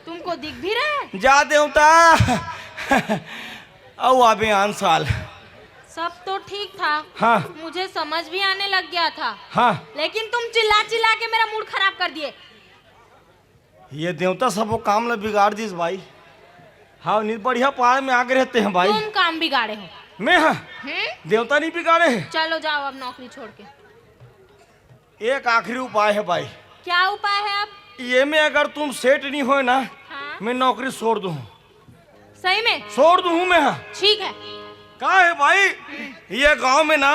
तुमको दिख भी रहे? जा देवता। अउ आबे आन साल। सब तो ठीक था। हाँ। मुझे समझ भी आने लग गया था। हाँ। लेकिन तुम चिल्ला चिल्ला के मेरा मूड खराब कर दिए। ये देवता सब वो काम ला बिगाड़ दिस भाई। हाँ, नहीं बढ़िया पहाड़ में आगे रहते हैं भाई। तुम काम बिगाड़े हो। मैं हाँ। हम्म? देवता नहीं बिगाड़े है। चलो जाओ अब नौकरी छोड़ के। एक आखिरी उपाय है भाई। क्या उपाय है अब? ये में अगर तुम सेट नहीं होए ना, हाँ? मैं नौकरी छोड़ दूँ। सही में? छोड़ दूँ मैं, हाँ। ठीक है। का है भाई, ये गांव में ना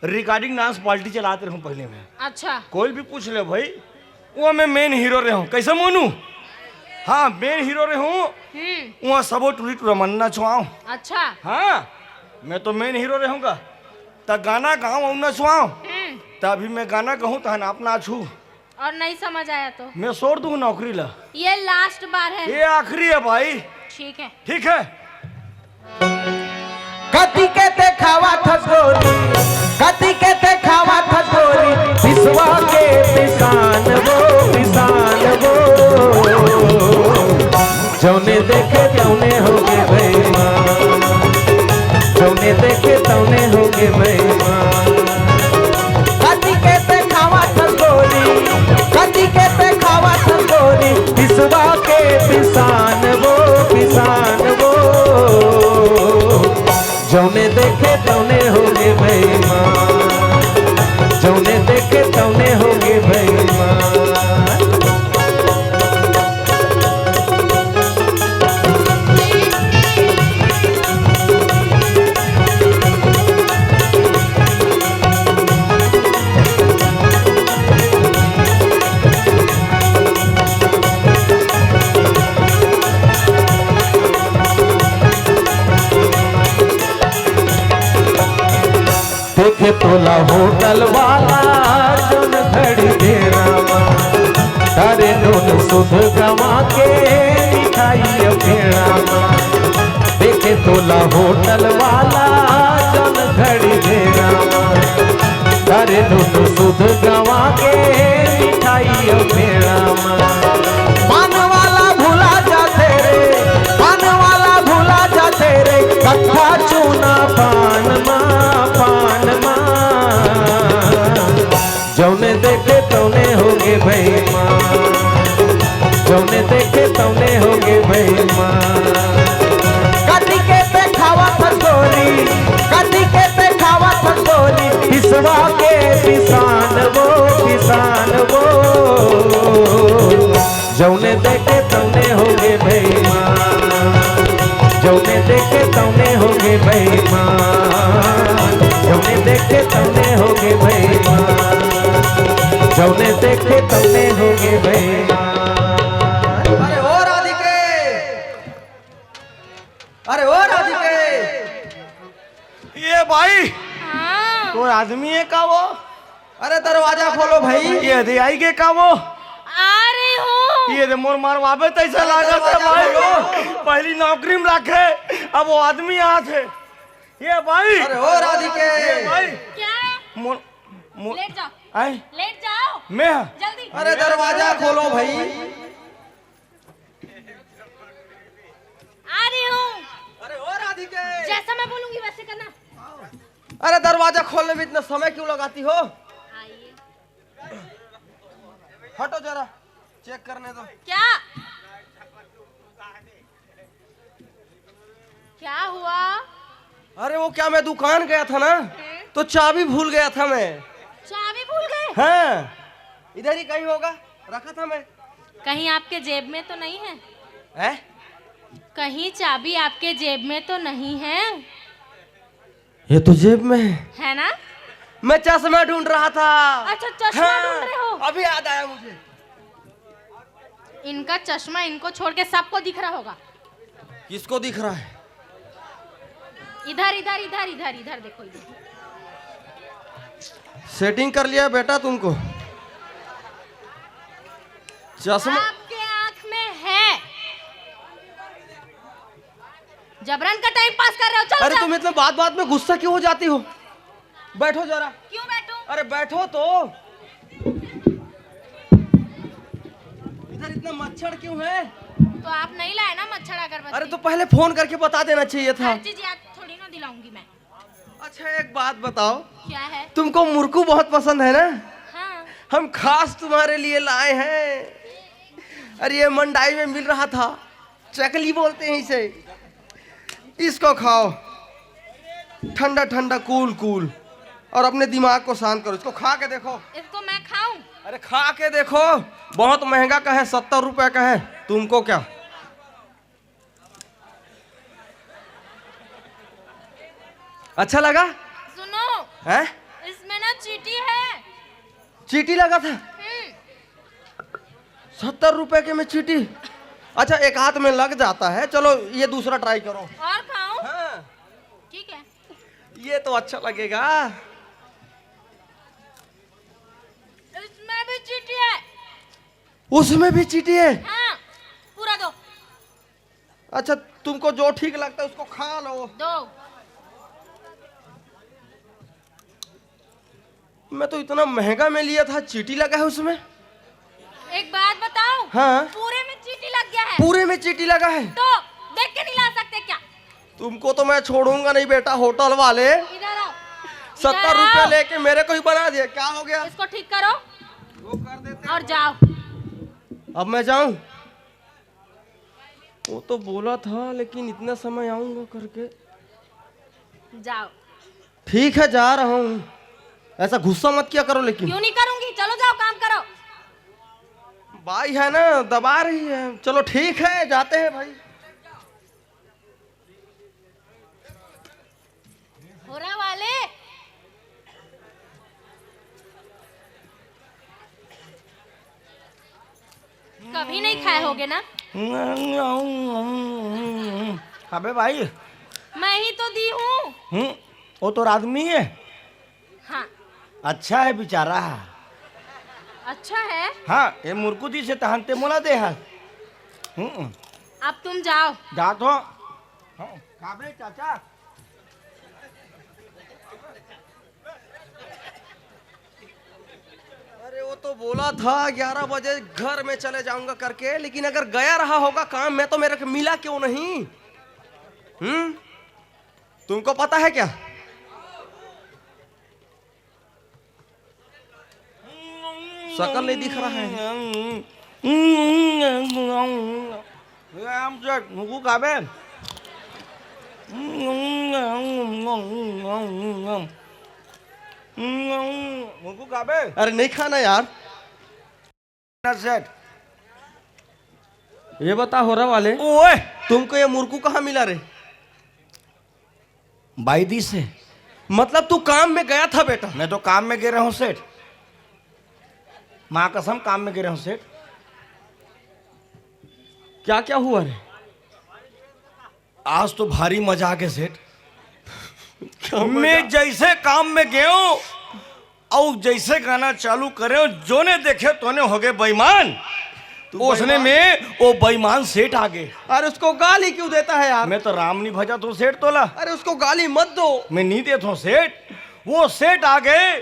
रिकॉर्डिंग डांस पार्टी चलात रहूं पहले मैं। अच्छा। कोई भी पूछ ले भाई, वो मैं मेन हीरो रहूं। कैसे मोनू? हाँ, मेन हीरो रहूं। हम्म। वहाँ सबो टूरी टूरा मन नचवाओ। अच्छा। हाँ, मैं तो मेन हीरो रहूंगा। त गाना गाओ और नचवाओ। हम्म। त अभी मैं गाना कहूँ तहन आप नाचू। और नहीं समझ आया तो? मैं छोड़ दूं नौकरी ला। ये लास्ट बार है। ये आखिरी है भाई। ठीक है। ठीक है। कति के देखावा थस गोरी, कति के देखावा थस गोरी, विश्वा के पिसान वो, पिसान वो। जौने देखे तौने होगे बेईमान, जौने देखे तौने होगे बेईमान। कति के देखावा थस गोरी, कति के देखावा थस गोरी, विश्वा के पिसान वो, पिसान वो। जौने देखे तौने होगे बेईमान, जौने देखे तौने होगे बेईमान। देखे तोला होटल वाला जौन घड़ी दे रामा, तारे नून सुध गवा के मिठाई पेड़ा मा। देखे तोला होटल वाला जौन घड़ी दे रामा, तारे नून सुध गवा के मिठाई पेड़ा मा। पान वाला भुला जाथे रे, पान वाला भुला जाथे रे, कत्था चूना पान मा, पान मा। जौने देखे तौने होगे बेईमान, जौने देखे तौने होगे बेईमान। कति के देखावा थस गोरी, कति के देखावा थस गोरी, विश्वा के पिसान वो, पिसान वो। जौने देखे तौने होगे बेईमान, जौने देखे तौने होगे बेईमान, जौने देखे तौने होगे बेईमान, जौने देखे तौने होगे बेईमान। अरे ओ राधिके, अरे ओ राधिके। ये भाई, हाँ। कोई आदमी है का वो? अरे दरवाजा खोलो भाई। ये दे आई के का वो? आ रही हूँ। ये दे मोर मारवाबे तैसे अरे लागत है दरवाजा भाई। खोलो। पहली नौकरी में रखे, अब वो आदमी आत है। ये भाई। अरे ओ राधिके। ये भाई। क्या? मोर, मोर, लेट जाओ। आए? लेट जाओ। मैं? जल्दी। अरे दरवाजा खोलो भाई। आ रही हूँ। अरे ओ राधिके। जैसा मैं बोलूंगी वैसे करना। अरे दरवाजा खोलने में इतना समय क्यों लगाती हो? आइए। हटो जरा, चेक करने दो। क्या? क्या हुआ? अरे वो क्या, मैं दुकान गया था ना, हम्म। तो चाबी भूल गया था मैं। चाबी भूल गए? हाँ, इधर ही कहीं होगा, रखा था मैं। कहीं आपके जेब में तो नहीं है? है? कहीं चाबी आपके जेब में तो नहीं है? ये तो जेब में है। है ना? मैं चश्मा ढूंढ रहा था। अच्छा, चश्मा हाँ, ढूंढ रहे हो? अभी याद आया मुझे। इनका चश्मा इनको छोड़ के सबको दिख रहा होगा। किसको दिख रहा है? इधर, इधर, इधर, इधर, इधर देखो, इधर। सेटिंग कर लिया बेटा तुमको। चश्मा आपके आंख में है। जबरन का टाइम पास कर रहे हो, चलो अरे जाओ। तुम इतना बात बात में गुस्सा क्यों हो जाती हो? बैठो जरा। क्यों बैठूं? अरे बैठो तो। इधर इतना मच्छर क्यों है? तो आप नहीं लाए ना मच्छर अगरबत्ती। अरे तो पहले फोन करके बता देना चाहिए था। हर चीज याद थोड़ी ना दिलाऊंगी मैं। अच्छा एक बात बताओ। क्या है? तुमको मुरकू बहुत पसंद है ना? हाँ। हम खास तुम्हारे लिए लाए हैं। अरे ये मंडाई में मिल रहा था, चकली बोलते हैं इसे। इसको खाओ, ठंडा ठंडा, कूल कूल, और अपने दिमाग को शांत करो। इसको खा के देखो। इसको मैं खाऊं? अरे खा के देखो, बहुत महंगा का है, सत्तर रुपए का है। तुमको क्या अच्छा लगा? सुनो। हैं? इस चींटी लगा था। सत्तर रुपए के में चींटी। अच्छा, एक हाथ में लग जाता है। चलो, ये दूसरा ट्राई करो। और खाऊं? हाँ। ठीक है। ये तो अच्छा लगेगा। इसमें भी चींटी है। उसमें भी चींटी है। हाँ, पूरा दो। अच्छा, तुमको जो ठीक लगता है, उसको खा लो। दो। मैं तो इतना महंगा में लिया था, चींटी लगा है उसमें। एक बात बताऊं? हाँ। पूरे में चींटी लग गया है। पूरे में चींटी लगा है। तो देख के नहीं ला सकते क्या? तुमको तो मैं छोड़ूंगा नहीं बेटा, होटल वाले। इधर आओ। सत्तर इधर रुपया आओ। लेके मेरे को ही बना दिया, क्या हो गया? इसको ठीक करो और जाओ। अब मैं जाऊं? वो तो बोला था, लेकिन इतना समय आऊंगा करके। जाओ। ठीक है, जा रहा हूँ। ऐसा गुस्सा मत किया करो लेकिन। क्यों नहीं करूंगी? चलो जाओ, काम करो। बाई है ना, दबा रही है। चलो ठीक है, जाते हैं भाई। होरा वाले, कभी नहीं खाए होगे ना? अबे भाई। मैं ही तो दी हूँ। हम्म। वो तो आदमी है। हाँ। अच्छा है बेचारा। अच्छा है। हाँ, ये मुरकुदी से तहनते मोला दे है। हम्म। अब तुम जाओ। जा तो। हाँ, काबे चाचा। अरे, वो तो बोला था ग्यारह बजे घर में चले जाऊंगा करके, लेकिन अगर गया रहा होगा काम में तो मेरे को मिला क्यों नहीं? हम्म, तुमको पता है क्या? शकल नहीं दिख रहा है। ये हम से नुकू काबे। नुकू काबे। अरे, नहीं खाना यार। सेठ। ये बता, होरा वाले, ओए। तुमको ये मुरकू कहाँ मिला रे? बाई दी से। मतलब तू काम में गया था बेटा? मैं तो काम में गे रहा हूँ सेठ। माँ कसम, काम में गे रहा हूँ सेठ। क्या क्या हुआ रे? आज तो भारी मजा आ गया सेठ। क्या मजा? मैं जैसे काम में गयो और जैसे गाना चालू करे, जोने देखे तोने हो गए बेईमान। तू उसने बेईमान? में वो बेईमान सेठ आ गए। अरे, उसको गाली क्यों देता है यार? मैं तो राम नहीं भजा तो सेठ तोला। अरे, उसको गाली मत दो। मैं नहीं देता हूँ सेठ। वो सेठ आ गए,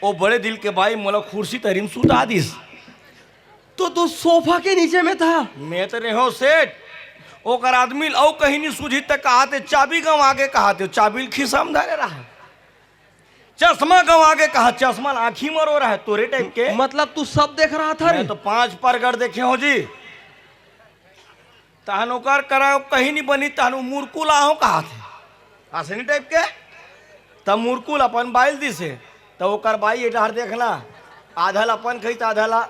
वो बड़े दिल के बाई मोला कुर्सी तरी में सुता दिस। तो तू सोफा के नीचे में था? मैं तो रहो सेठ। ओकर आदमी ल अउ कहीं नहीं सूझी त कहा थे चाबी गंवा के कहा थे चाबी ल खिसा में धरे रहा। चश्मा गंवा के कहा चश्मा ल आँखी मरो रहा है तोरे टाइप के। मतलब तू सब देख रहा था रे? मैं तो पांच परगट देखे हो जी। तहन ओकर करा कहीं नहीं बनी तहन उ मुरकुल आहो कहा थे। असनी टाइप के। तब मुरकुल अपन बाइल दिसे। तब ओकर बाई ये डहर देखना। आधा ल अपन खई त आधा ला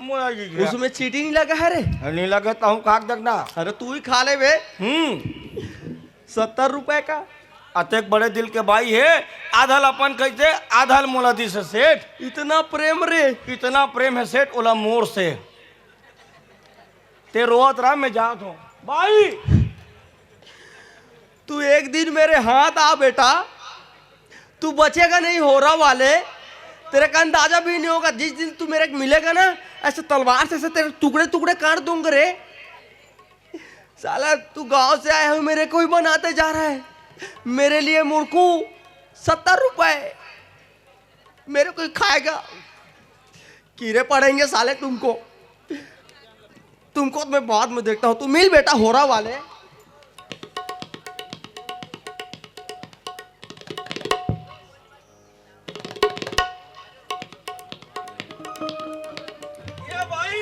मोला जी गया। उसमें चींटी नहीं लगा है रे? नहीं लगे तहूँ खाक देखना। अरे, तू ही खा ले बे। हम्म। सत्तर रुपए का। अतेक बड़े दिल के बाई है। आधा ल अपन खई थे आधा ल मोला दिसे सेठ। इतना प्रेम रे। इतना प्रेम है सेठ ओला मोर से। ते रोवत रहा मैं जात हूँ। बाई। तू एक दिन मेरे हाथ आ बेटा, तू बचेगा नहीं होरा वाले। तेरे का अंदाजा भी नहीं होगा, जिस दिन तू मेरे को मिलेगा ना, ऐसे तलवार से ऐसे तेरे टुकड़े टुकड़े काट दूंगा रे। साला, तू गांव से आया हूँ, मेरे को ही बनाते जा रहा है। मेरे लिए मुरकू सत्तर रुपए, मेरे को ही खाएगा। कीड़े पड़ेंगे साले तुमको। तुमको तो मैं बाद में देखता हूँ। तू मिल बेटा होरा वाले। ए भाई।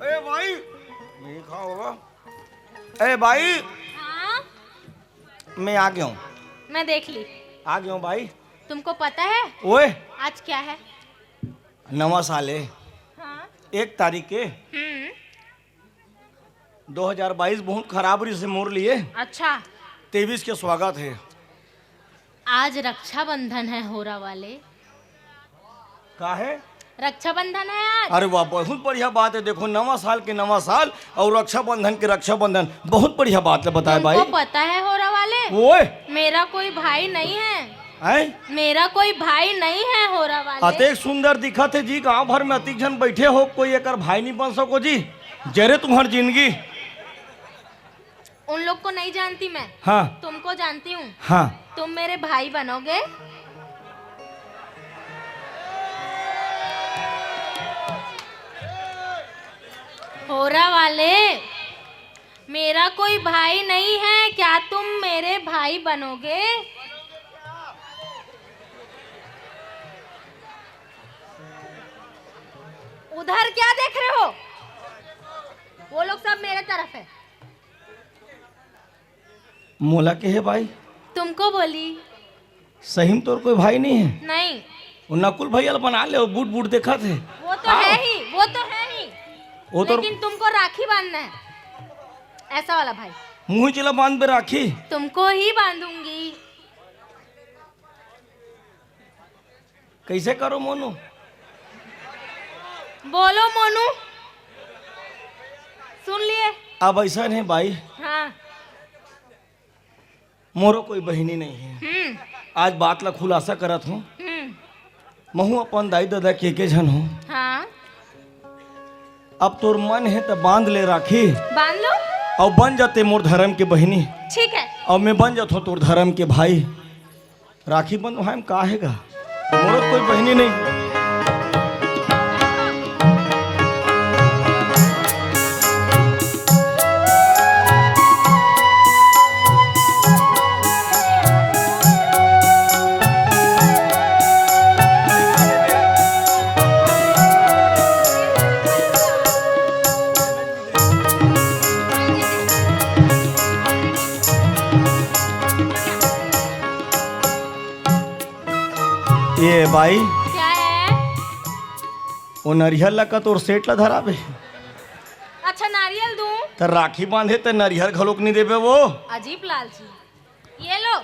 ए भाई। नहीं खाओ बाबा। ए भाई। हाँ, मैं आ गया हूँ। मैं देख ली। आ गया हूँ भाई। तुमको पता है ओए। आज क्या है? नवा साल है। हाँ। एक तारीख के। हम्म। दो हज़ार बाईस बहुत खराब रही से मोर लिए। अच्छा। तेईस के स्वागत है। आज रक्षाबंधन है होरा वाले। का है? रक्षाबंधन है आज। अरे वाह, बहुत बढ़िया बात है। देखो, नवा साल के नवा साल और रक्षाबंधन के रक्षाबंधन, बहुत बढ़िया बात है। बताए तुमको भाई। पता है होरा वाले? ओए। मेरा कोई भाई नहीं है। हैं? मेरा कोई भाई नहीं है होरा वाले। अतेक सुंदर दिखत है जी, गांव भर में अतिक झन बैठे हो, कोई एकर भाई नहीं बन सको जी। जरे तुम्हार जिंदगी। उन लोग को नहीं जानती मैं। हाँ। तुमको जानती हूँ। हाँ। तुम मेरे भाई बनोगे? होरा वाले, मेरा कोई भाई नहीं है, क्या तुम मेरे भाई बनोगे? उधर क्या देख रहे हो? वो लोग सब मेरे तरफ है। मोला के हे भाई? तुमको बोली। सही में तोर कोई भाई नहीं है? नहीं। वो नकुल भैया ला बना ले, वो बूट बूट देखत है। वो तो आओ। है ही, वो तो है ही। वो तो लेकिन तुमको राखी बांधना है, ऐसा वाला भाई। मुँह जिला बांध बे राखी। तुमको ही बांधूंगी। कैसे करो मोनू? बोलो मोनू, सुन लिए? अब ऐसा नहीं भाई। हाँ। मोरो कोई बहिनी नहीं है। हम्म। आज बात ला खुलासा करत हूँ। हम्म। महू अपन दाई ददा के एके झन हूँ। हाँ। अब तोर मन है त बांध ले राखी। बांध लो। अउ बन जाते मोर धर्म के बहिनी। ठीक है। अउ मैं बन जाथो तोर धर्म के भाई। राखी बंधवाए म का हे गा? मोरो कोई बहिनी नहीं। ए भाई, क्या है? वो नरियल ला का तोर सेठ ला धराबे? अच्छा, नारियल दूं? त राखी बांधे त नरियल घलोक नहीं देबे वो। अजीब लालची। ये लो।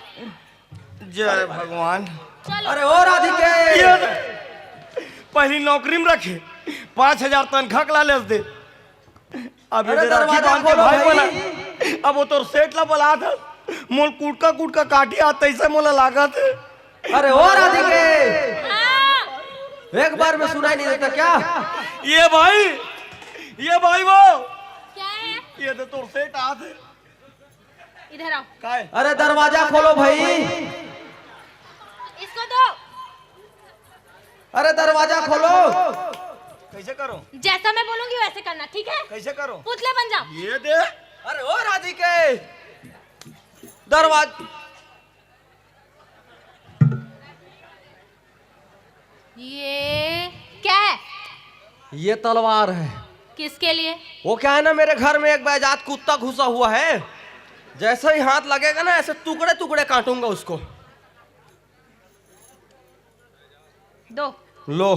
जय भगवान। चलो। अरे ओ राधिके। ये पहली नौकरी में रखे, पाँच हजार तनखा के ला लेस दे। अब ये अरे दे राखी दरवाजा बांध के खोलो भाई भाई। बना। अब वो तोर सेठ ला बलात हे, मोल कुटका कुटका काटी आत तैसे मोला लागत हे। अरे ओ राधिके, हाँ। एक बार में सुनाई नहीं देता क्या? ये भाई, ये भाई वो। क्या है? ये दे तोर सेठ आत हे। इधर आओ। काय? अरे दरवाजा खोलो भाई। इसको दो। अरे दरवाजा खोलो। कैसे करो? जैसा मैं बोलूंगी वैसे करना, ठीक है? कैसे करो? पुतले बन जाओ। ये दे। अरे ओ राधिके, दरवाज ये क्या है? ये तलवार है। किसके लिए? वो क्या है ना, मेरे घर में एक बैजात कुत्ता घुसा हुआ है, जैसे ही हाथ लगेगा ना, ऐसे टुकड़े टुकड़े काटूंगा उसको। दो। लो,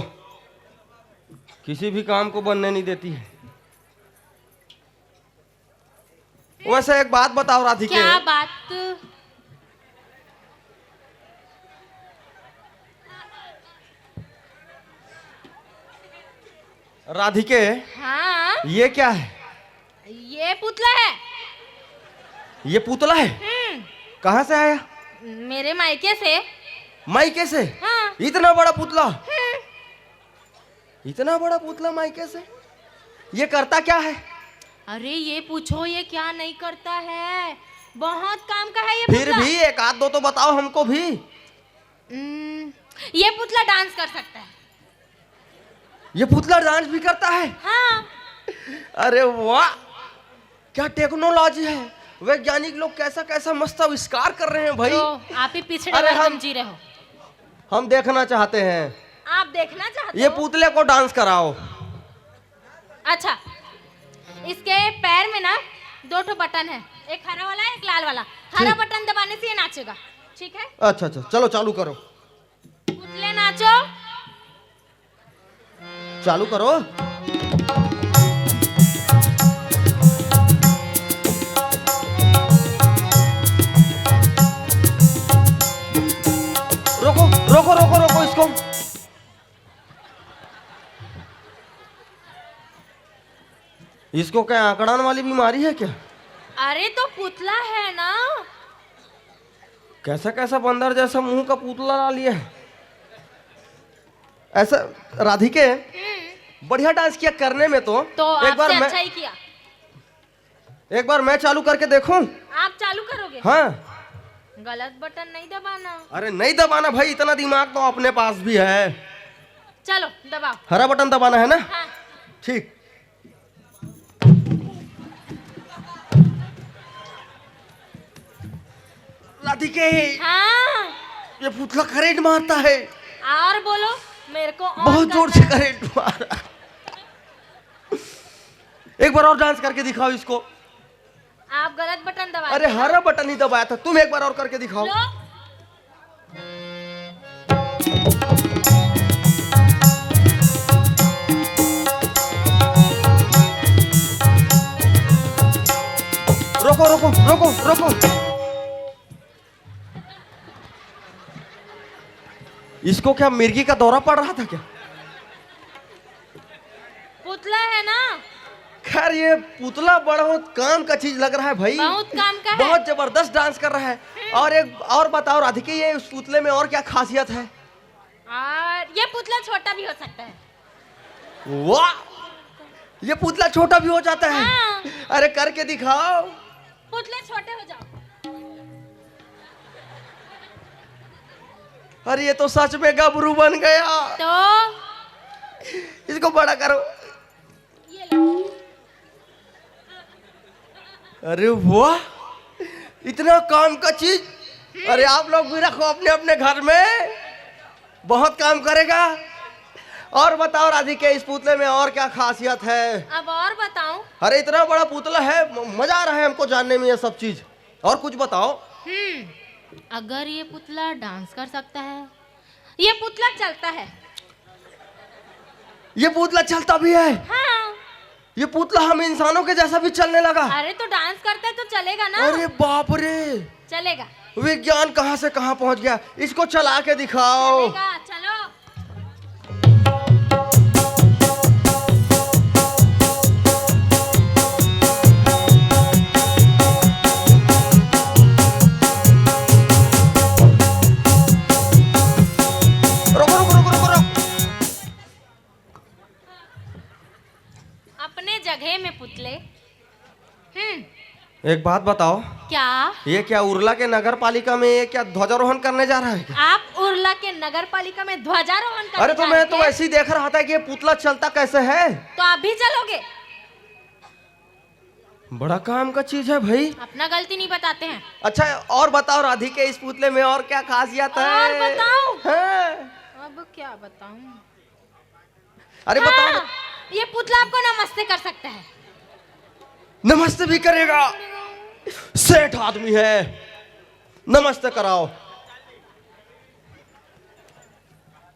किसी भी काम को बनने नहीं देती है। वैसे एक बात बताओ राधिके। क्या बात? राधिके, हाँ। ये क्या है? ये पुतला है। ये पुतला है? हम्म। कहाँ से आया? मेरे मायके से। मायके से? हाँ। इतना बड़ा पुतला? हम्म। इतना बड़ा पुतला मायके से? ये करता क्या है? अरे ये पूछो, ये क्या नहीं करता है, बहुत काम का है ये फिर पुतला। भी एक आध दो तो बताओ हमको भी। हम्म, ये पुतला डांस कर सकता है। ये पुतला डांस भी करता है? हाँ। अरे वाह, क्या टेक्नोलॉजी है, वैज्ञानिक लोग कैसा कैसा मस्त आविष्कार कर रहे हैं भाई। तो आप ही पिछड़े अरे वर्ग हम में जी रहे हो। हम देखना चाहते हैं। आप देखना चाहते ये हो? पुतले को डांस कराओ। अच्छा, इसके पैर में ना दो ठो बटन है, एक हरा वाला है, एक लाल वाला। हरा ठीक। बटन दबाने से ये नाचेगा, ठीक है? अच्छा अच्छा, चलो चालू करो। पुतले नाचो। चालू करो। रोको रोको रोको रोको इसको। इसको क्या आंकड़ान वाली बीमारी है क्या? अरे, तो पुतला है ना। कैसा कैसा बंदर जैसा मुंह का पुतला ला लिया है। ऐसा, राधिके, हम्म। बढ़िया डांस किया करने में तो। तो एक बार आपसे मैं अच्छा ही किया। एक बार मैं चालू करके देखूं? आप चालू करोगे? हाँ। गलत बटन नहीं दबाना। अरे, नहीं दबाना भाई, इतना दिमाग तो अपने पास भी है। चलो, दबाओ। हरा बटन दबाना है ना? हाँ। ठीक। राधिके, हाँ। ये पुतला करंट मारता है। और बोलो, मेरे को on बहुत जोर करना से है। करंट मारा। एक बार और डांस करके दिखाओ इसको। आप गलत बटन दबा अरे, दिए ना। हरा बटन ही दबाया था, तुम एक बार और करके दिखाओ। लो। रोको, रोको, रोको, रोको। इसको क्या मिर्गी का दौरा पड़ रहा था क्या? पुतला है ना। खैर, ये पुतला बहुत काम का चीज लग रहा है भाई। बहुत काम का है। बहुत जबरदस्त डांस कर रहा है। हम्म। और एक और बताओ राधिके, ये उस पुतले में और क्या खासियत है? और ये पुतला छोटा भी हो सकता है। वाह, ये पुतला छोटा भी हो जाता है। हाँ। अरे, करके दिखाओ। पुतले छोटे हो जाओ। अरे, ये तो सच में गबरू बन गया। तो इसको बड़ा करो। ये लो। अरे वाह, इतना काम का चीज। अरे, आप लोग भी रखो अपने अपने घर में, बहुत काम करेगा। और बताओ राधिके, इस पुतले में और क्या खासियत है? अब और बताऊं? अरे, इतना बड़ा पुतला है, म- मजा आ रहा है हमको जानने में ये सब चीज। और कुछ बताओ। हम्म, अगर ये पुतला डांस कर सकता है, ये पुतला चलता है। ये पुतला चलता भी है? हाँ। ये पुतला हम इंसानों के जैसा भी चलने लगा। अरे, तो डांस करता है तो चलेगा ना। अरे बाप रे। चलेगा। विज्ञान कहाँ से कहाँ पहुँच गया, इसको चला के दिखाओ। चलेगा, चलो। रुको, रुको, रुको, रुको, रुको। अपने जगह में पुतले। हम्म। एक बात बताओ। क्या? ये क्या उरला के नगर पालिका में ये क्या ध्वजारोहण करने जा रहा है क्या? आप उरला के नगर पालिका में ध्वजारोहण करने अरे, तो जा मैं रहे तो थे? ऐसे ही देख रहा था कि ये पुतला चलता कैसे है। तो आप भी चलोगे? बड़ा काम का चीज है भाई। अपना गलती नहीं बताते हैं। अच्छा, और बताओ राधिके, इस पुतले में और क्या खासियत है? और बताओ। हाँ। अब क्या बताऊं? अरे, बताओ। हाँ, ये पुतला आपको नमस्ते कर सकता है। नमस्ते भी करेगा? सेठ आदमी है, नमस्ते कराओ।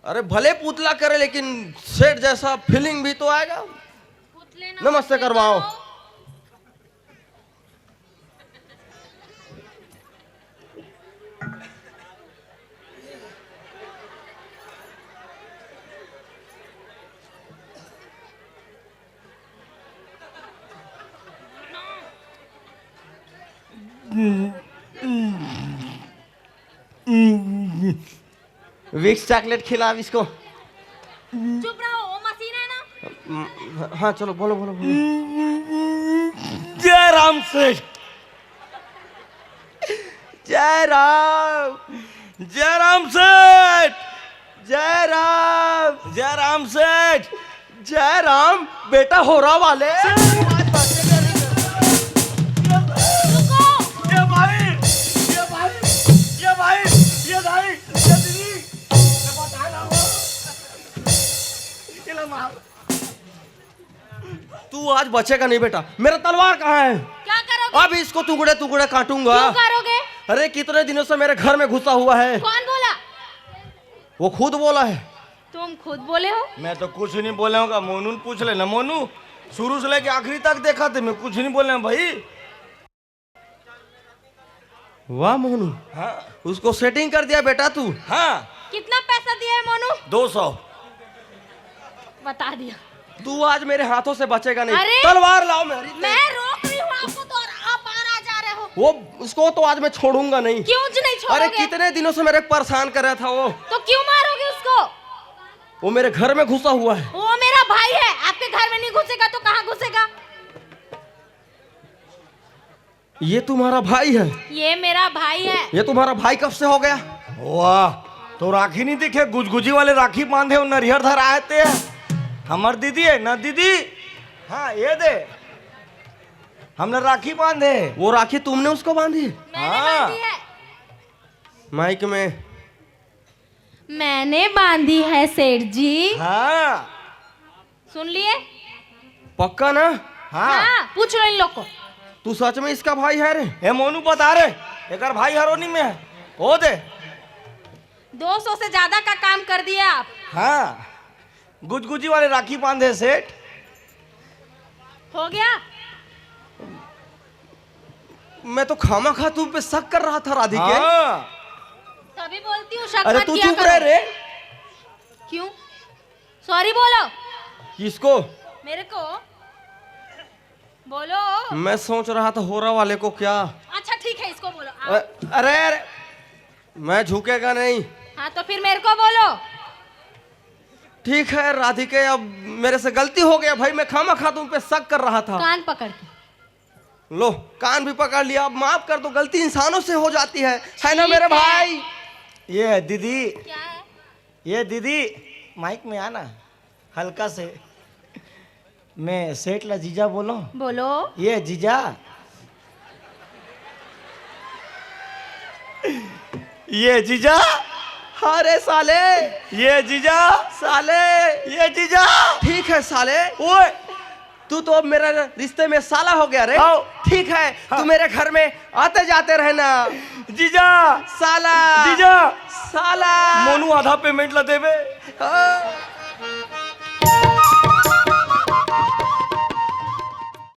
अरे, भले पुतला करे, लेकिन सेठ जैसा फीलिंग भी तो आएगा। पुतले नमस्ते नमस्ते करवाओ। करो। विक्स चॉकलेट खिलाओ इसको। चुप रहो, वो मशीन है ना। हम्म, हाँ, चलो, बोलो, बोलो, बोलो। जय राम सेठ। जय राम। जय राम सेठ। जय राम। जय राम सेठ। जय राम। बेटा, होरा वाले। ये भाई, ये भाई, ये भाई, ये भाई, ये दीदी, ये बता रहा हूँ। ये लो मार। तू आज बचेगा नहीं बेटा। मेरा तलवार कहाँ है? क्या करोगे? अब इसको टुकड़े टुकड़े काटूंगा। क्यों करोगे? अरे, कितने दिनों से मेरे घर में घुसा हुआ है। कौन बोला? वो खुद बोला है। तुम खुद बोले हो? मैं तो कुछ नहीं बोला हूँ। मोनू ने पूछ लेना। मोनू, शुरू से लेके आखिरी तक देखा थे, मैं कुछ नहीं बोला हूँ भाई। वाह मोनू। हाँ। उसको सेटिंग कर दिया बेटा तू। हाँ। कितना पैसा दिया है मोनू? दो सौ। बता दिया। तू आज मेरे हाथों से बचेगा नहीं। अरे! तलवार लाओ मेरी। मैं रोक रही हूँ आपको तो, और आप बाहर आ जा रहे हो। वो, उसको तो आज मैं छोड़ूंगा नहीं। क्यों जी नहीं छोड़ोगे? अरे, कितने दिनों से मेरे को परेशान कर रहा था वो। तो क्यों मारोगे उसको? वो मेरे घर में घुसा हुआ है। वो मेरा भाई है, आपके घर में नहीं घुसेगा तो कहाँ घुसेगा? ये तुम्हारा भाई है? ये मेरा भाई है। ये तुम्हारा भाई कब से हो गया? वाह, तो राखी नहीं दिखे, गुजगुजी वाले राखी बांधे और नरियर धराए ते। हमर दीदी है ना दीदी? हाँ, ये दे, हमने राखी बांधे। वो राखी तुमने उसको बांधी? मैंने हाँ। बांधी है। माइक में। मैंने बांधी है सेठ जी। हाँ। सुन लिए? पक्का ना? हाँ। हाँ, पूछ लो इन लोग को। तू सच में इसका भाई है रे? ए मोनू, बता रे, एकर भाई हरोनी में है। हो दे। दो सौ से ज्यादा का काम कर दिया आप। हाँ, गुजगुजी वाले राखी बांधे सेठ। हो गया। मैं तो खामा खा तुम पे शक कर रहा था, राधिके। हाँ। तभी बोलती हूँ, शक अरे मत तू किया चुप करो। रह रे। क्यों? सॉरी बोलो। किसको? मेरे को। बोलो। मैं सोच रहा था होरा वाले को क्या। अच्छा ठीक है, इसको बोलो। आओ। अ-, अरे, अरे, मैं झुकेगा नहीं। हाँ, तो फिर मेरे को बोलो। ठीक है राधिके, अब मेरे से गलती हो गया भाई, मैं खामा खा तुम पे शक कर रहा था। कान पकड़ के। लो, कान भी पकड़ लिया, अब माफ कर दो, गलती इंसानों से हो जाती है, है ना ठीक मेरे है। भाई? ये दीदी, क्या है? ये दीदी, माइक में आना, हल्का से। मैं सेठ ला जीजा बोलो। बोलो। ये जीजा, ये जीजा। हाँ रे साले। ये जीजा। साले। ये जीजा। ठीक है साले। ओए। तू तो अब मेरे रिश्ते में साला हो गया रे। आओ। ठीक है, हाँ। तू मेरे घर में आते जाते रहना। जीजा। साला। जीजा। साला। मोनू आधा पेमेंट ला देबे। हाँ।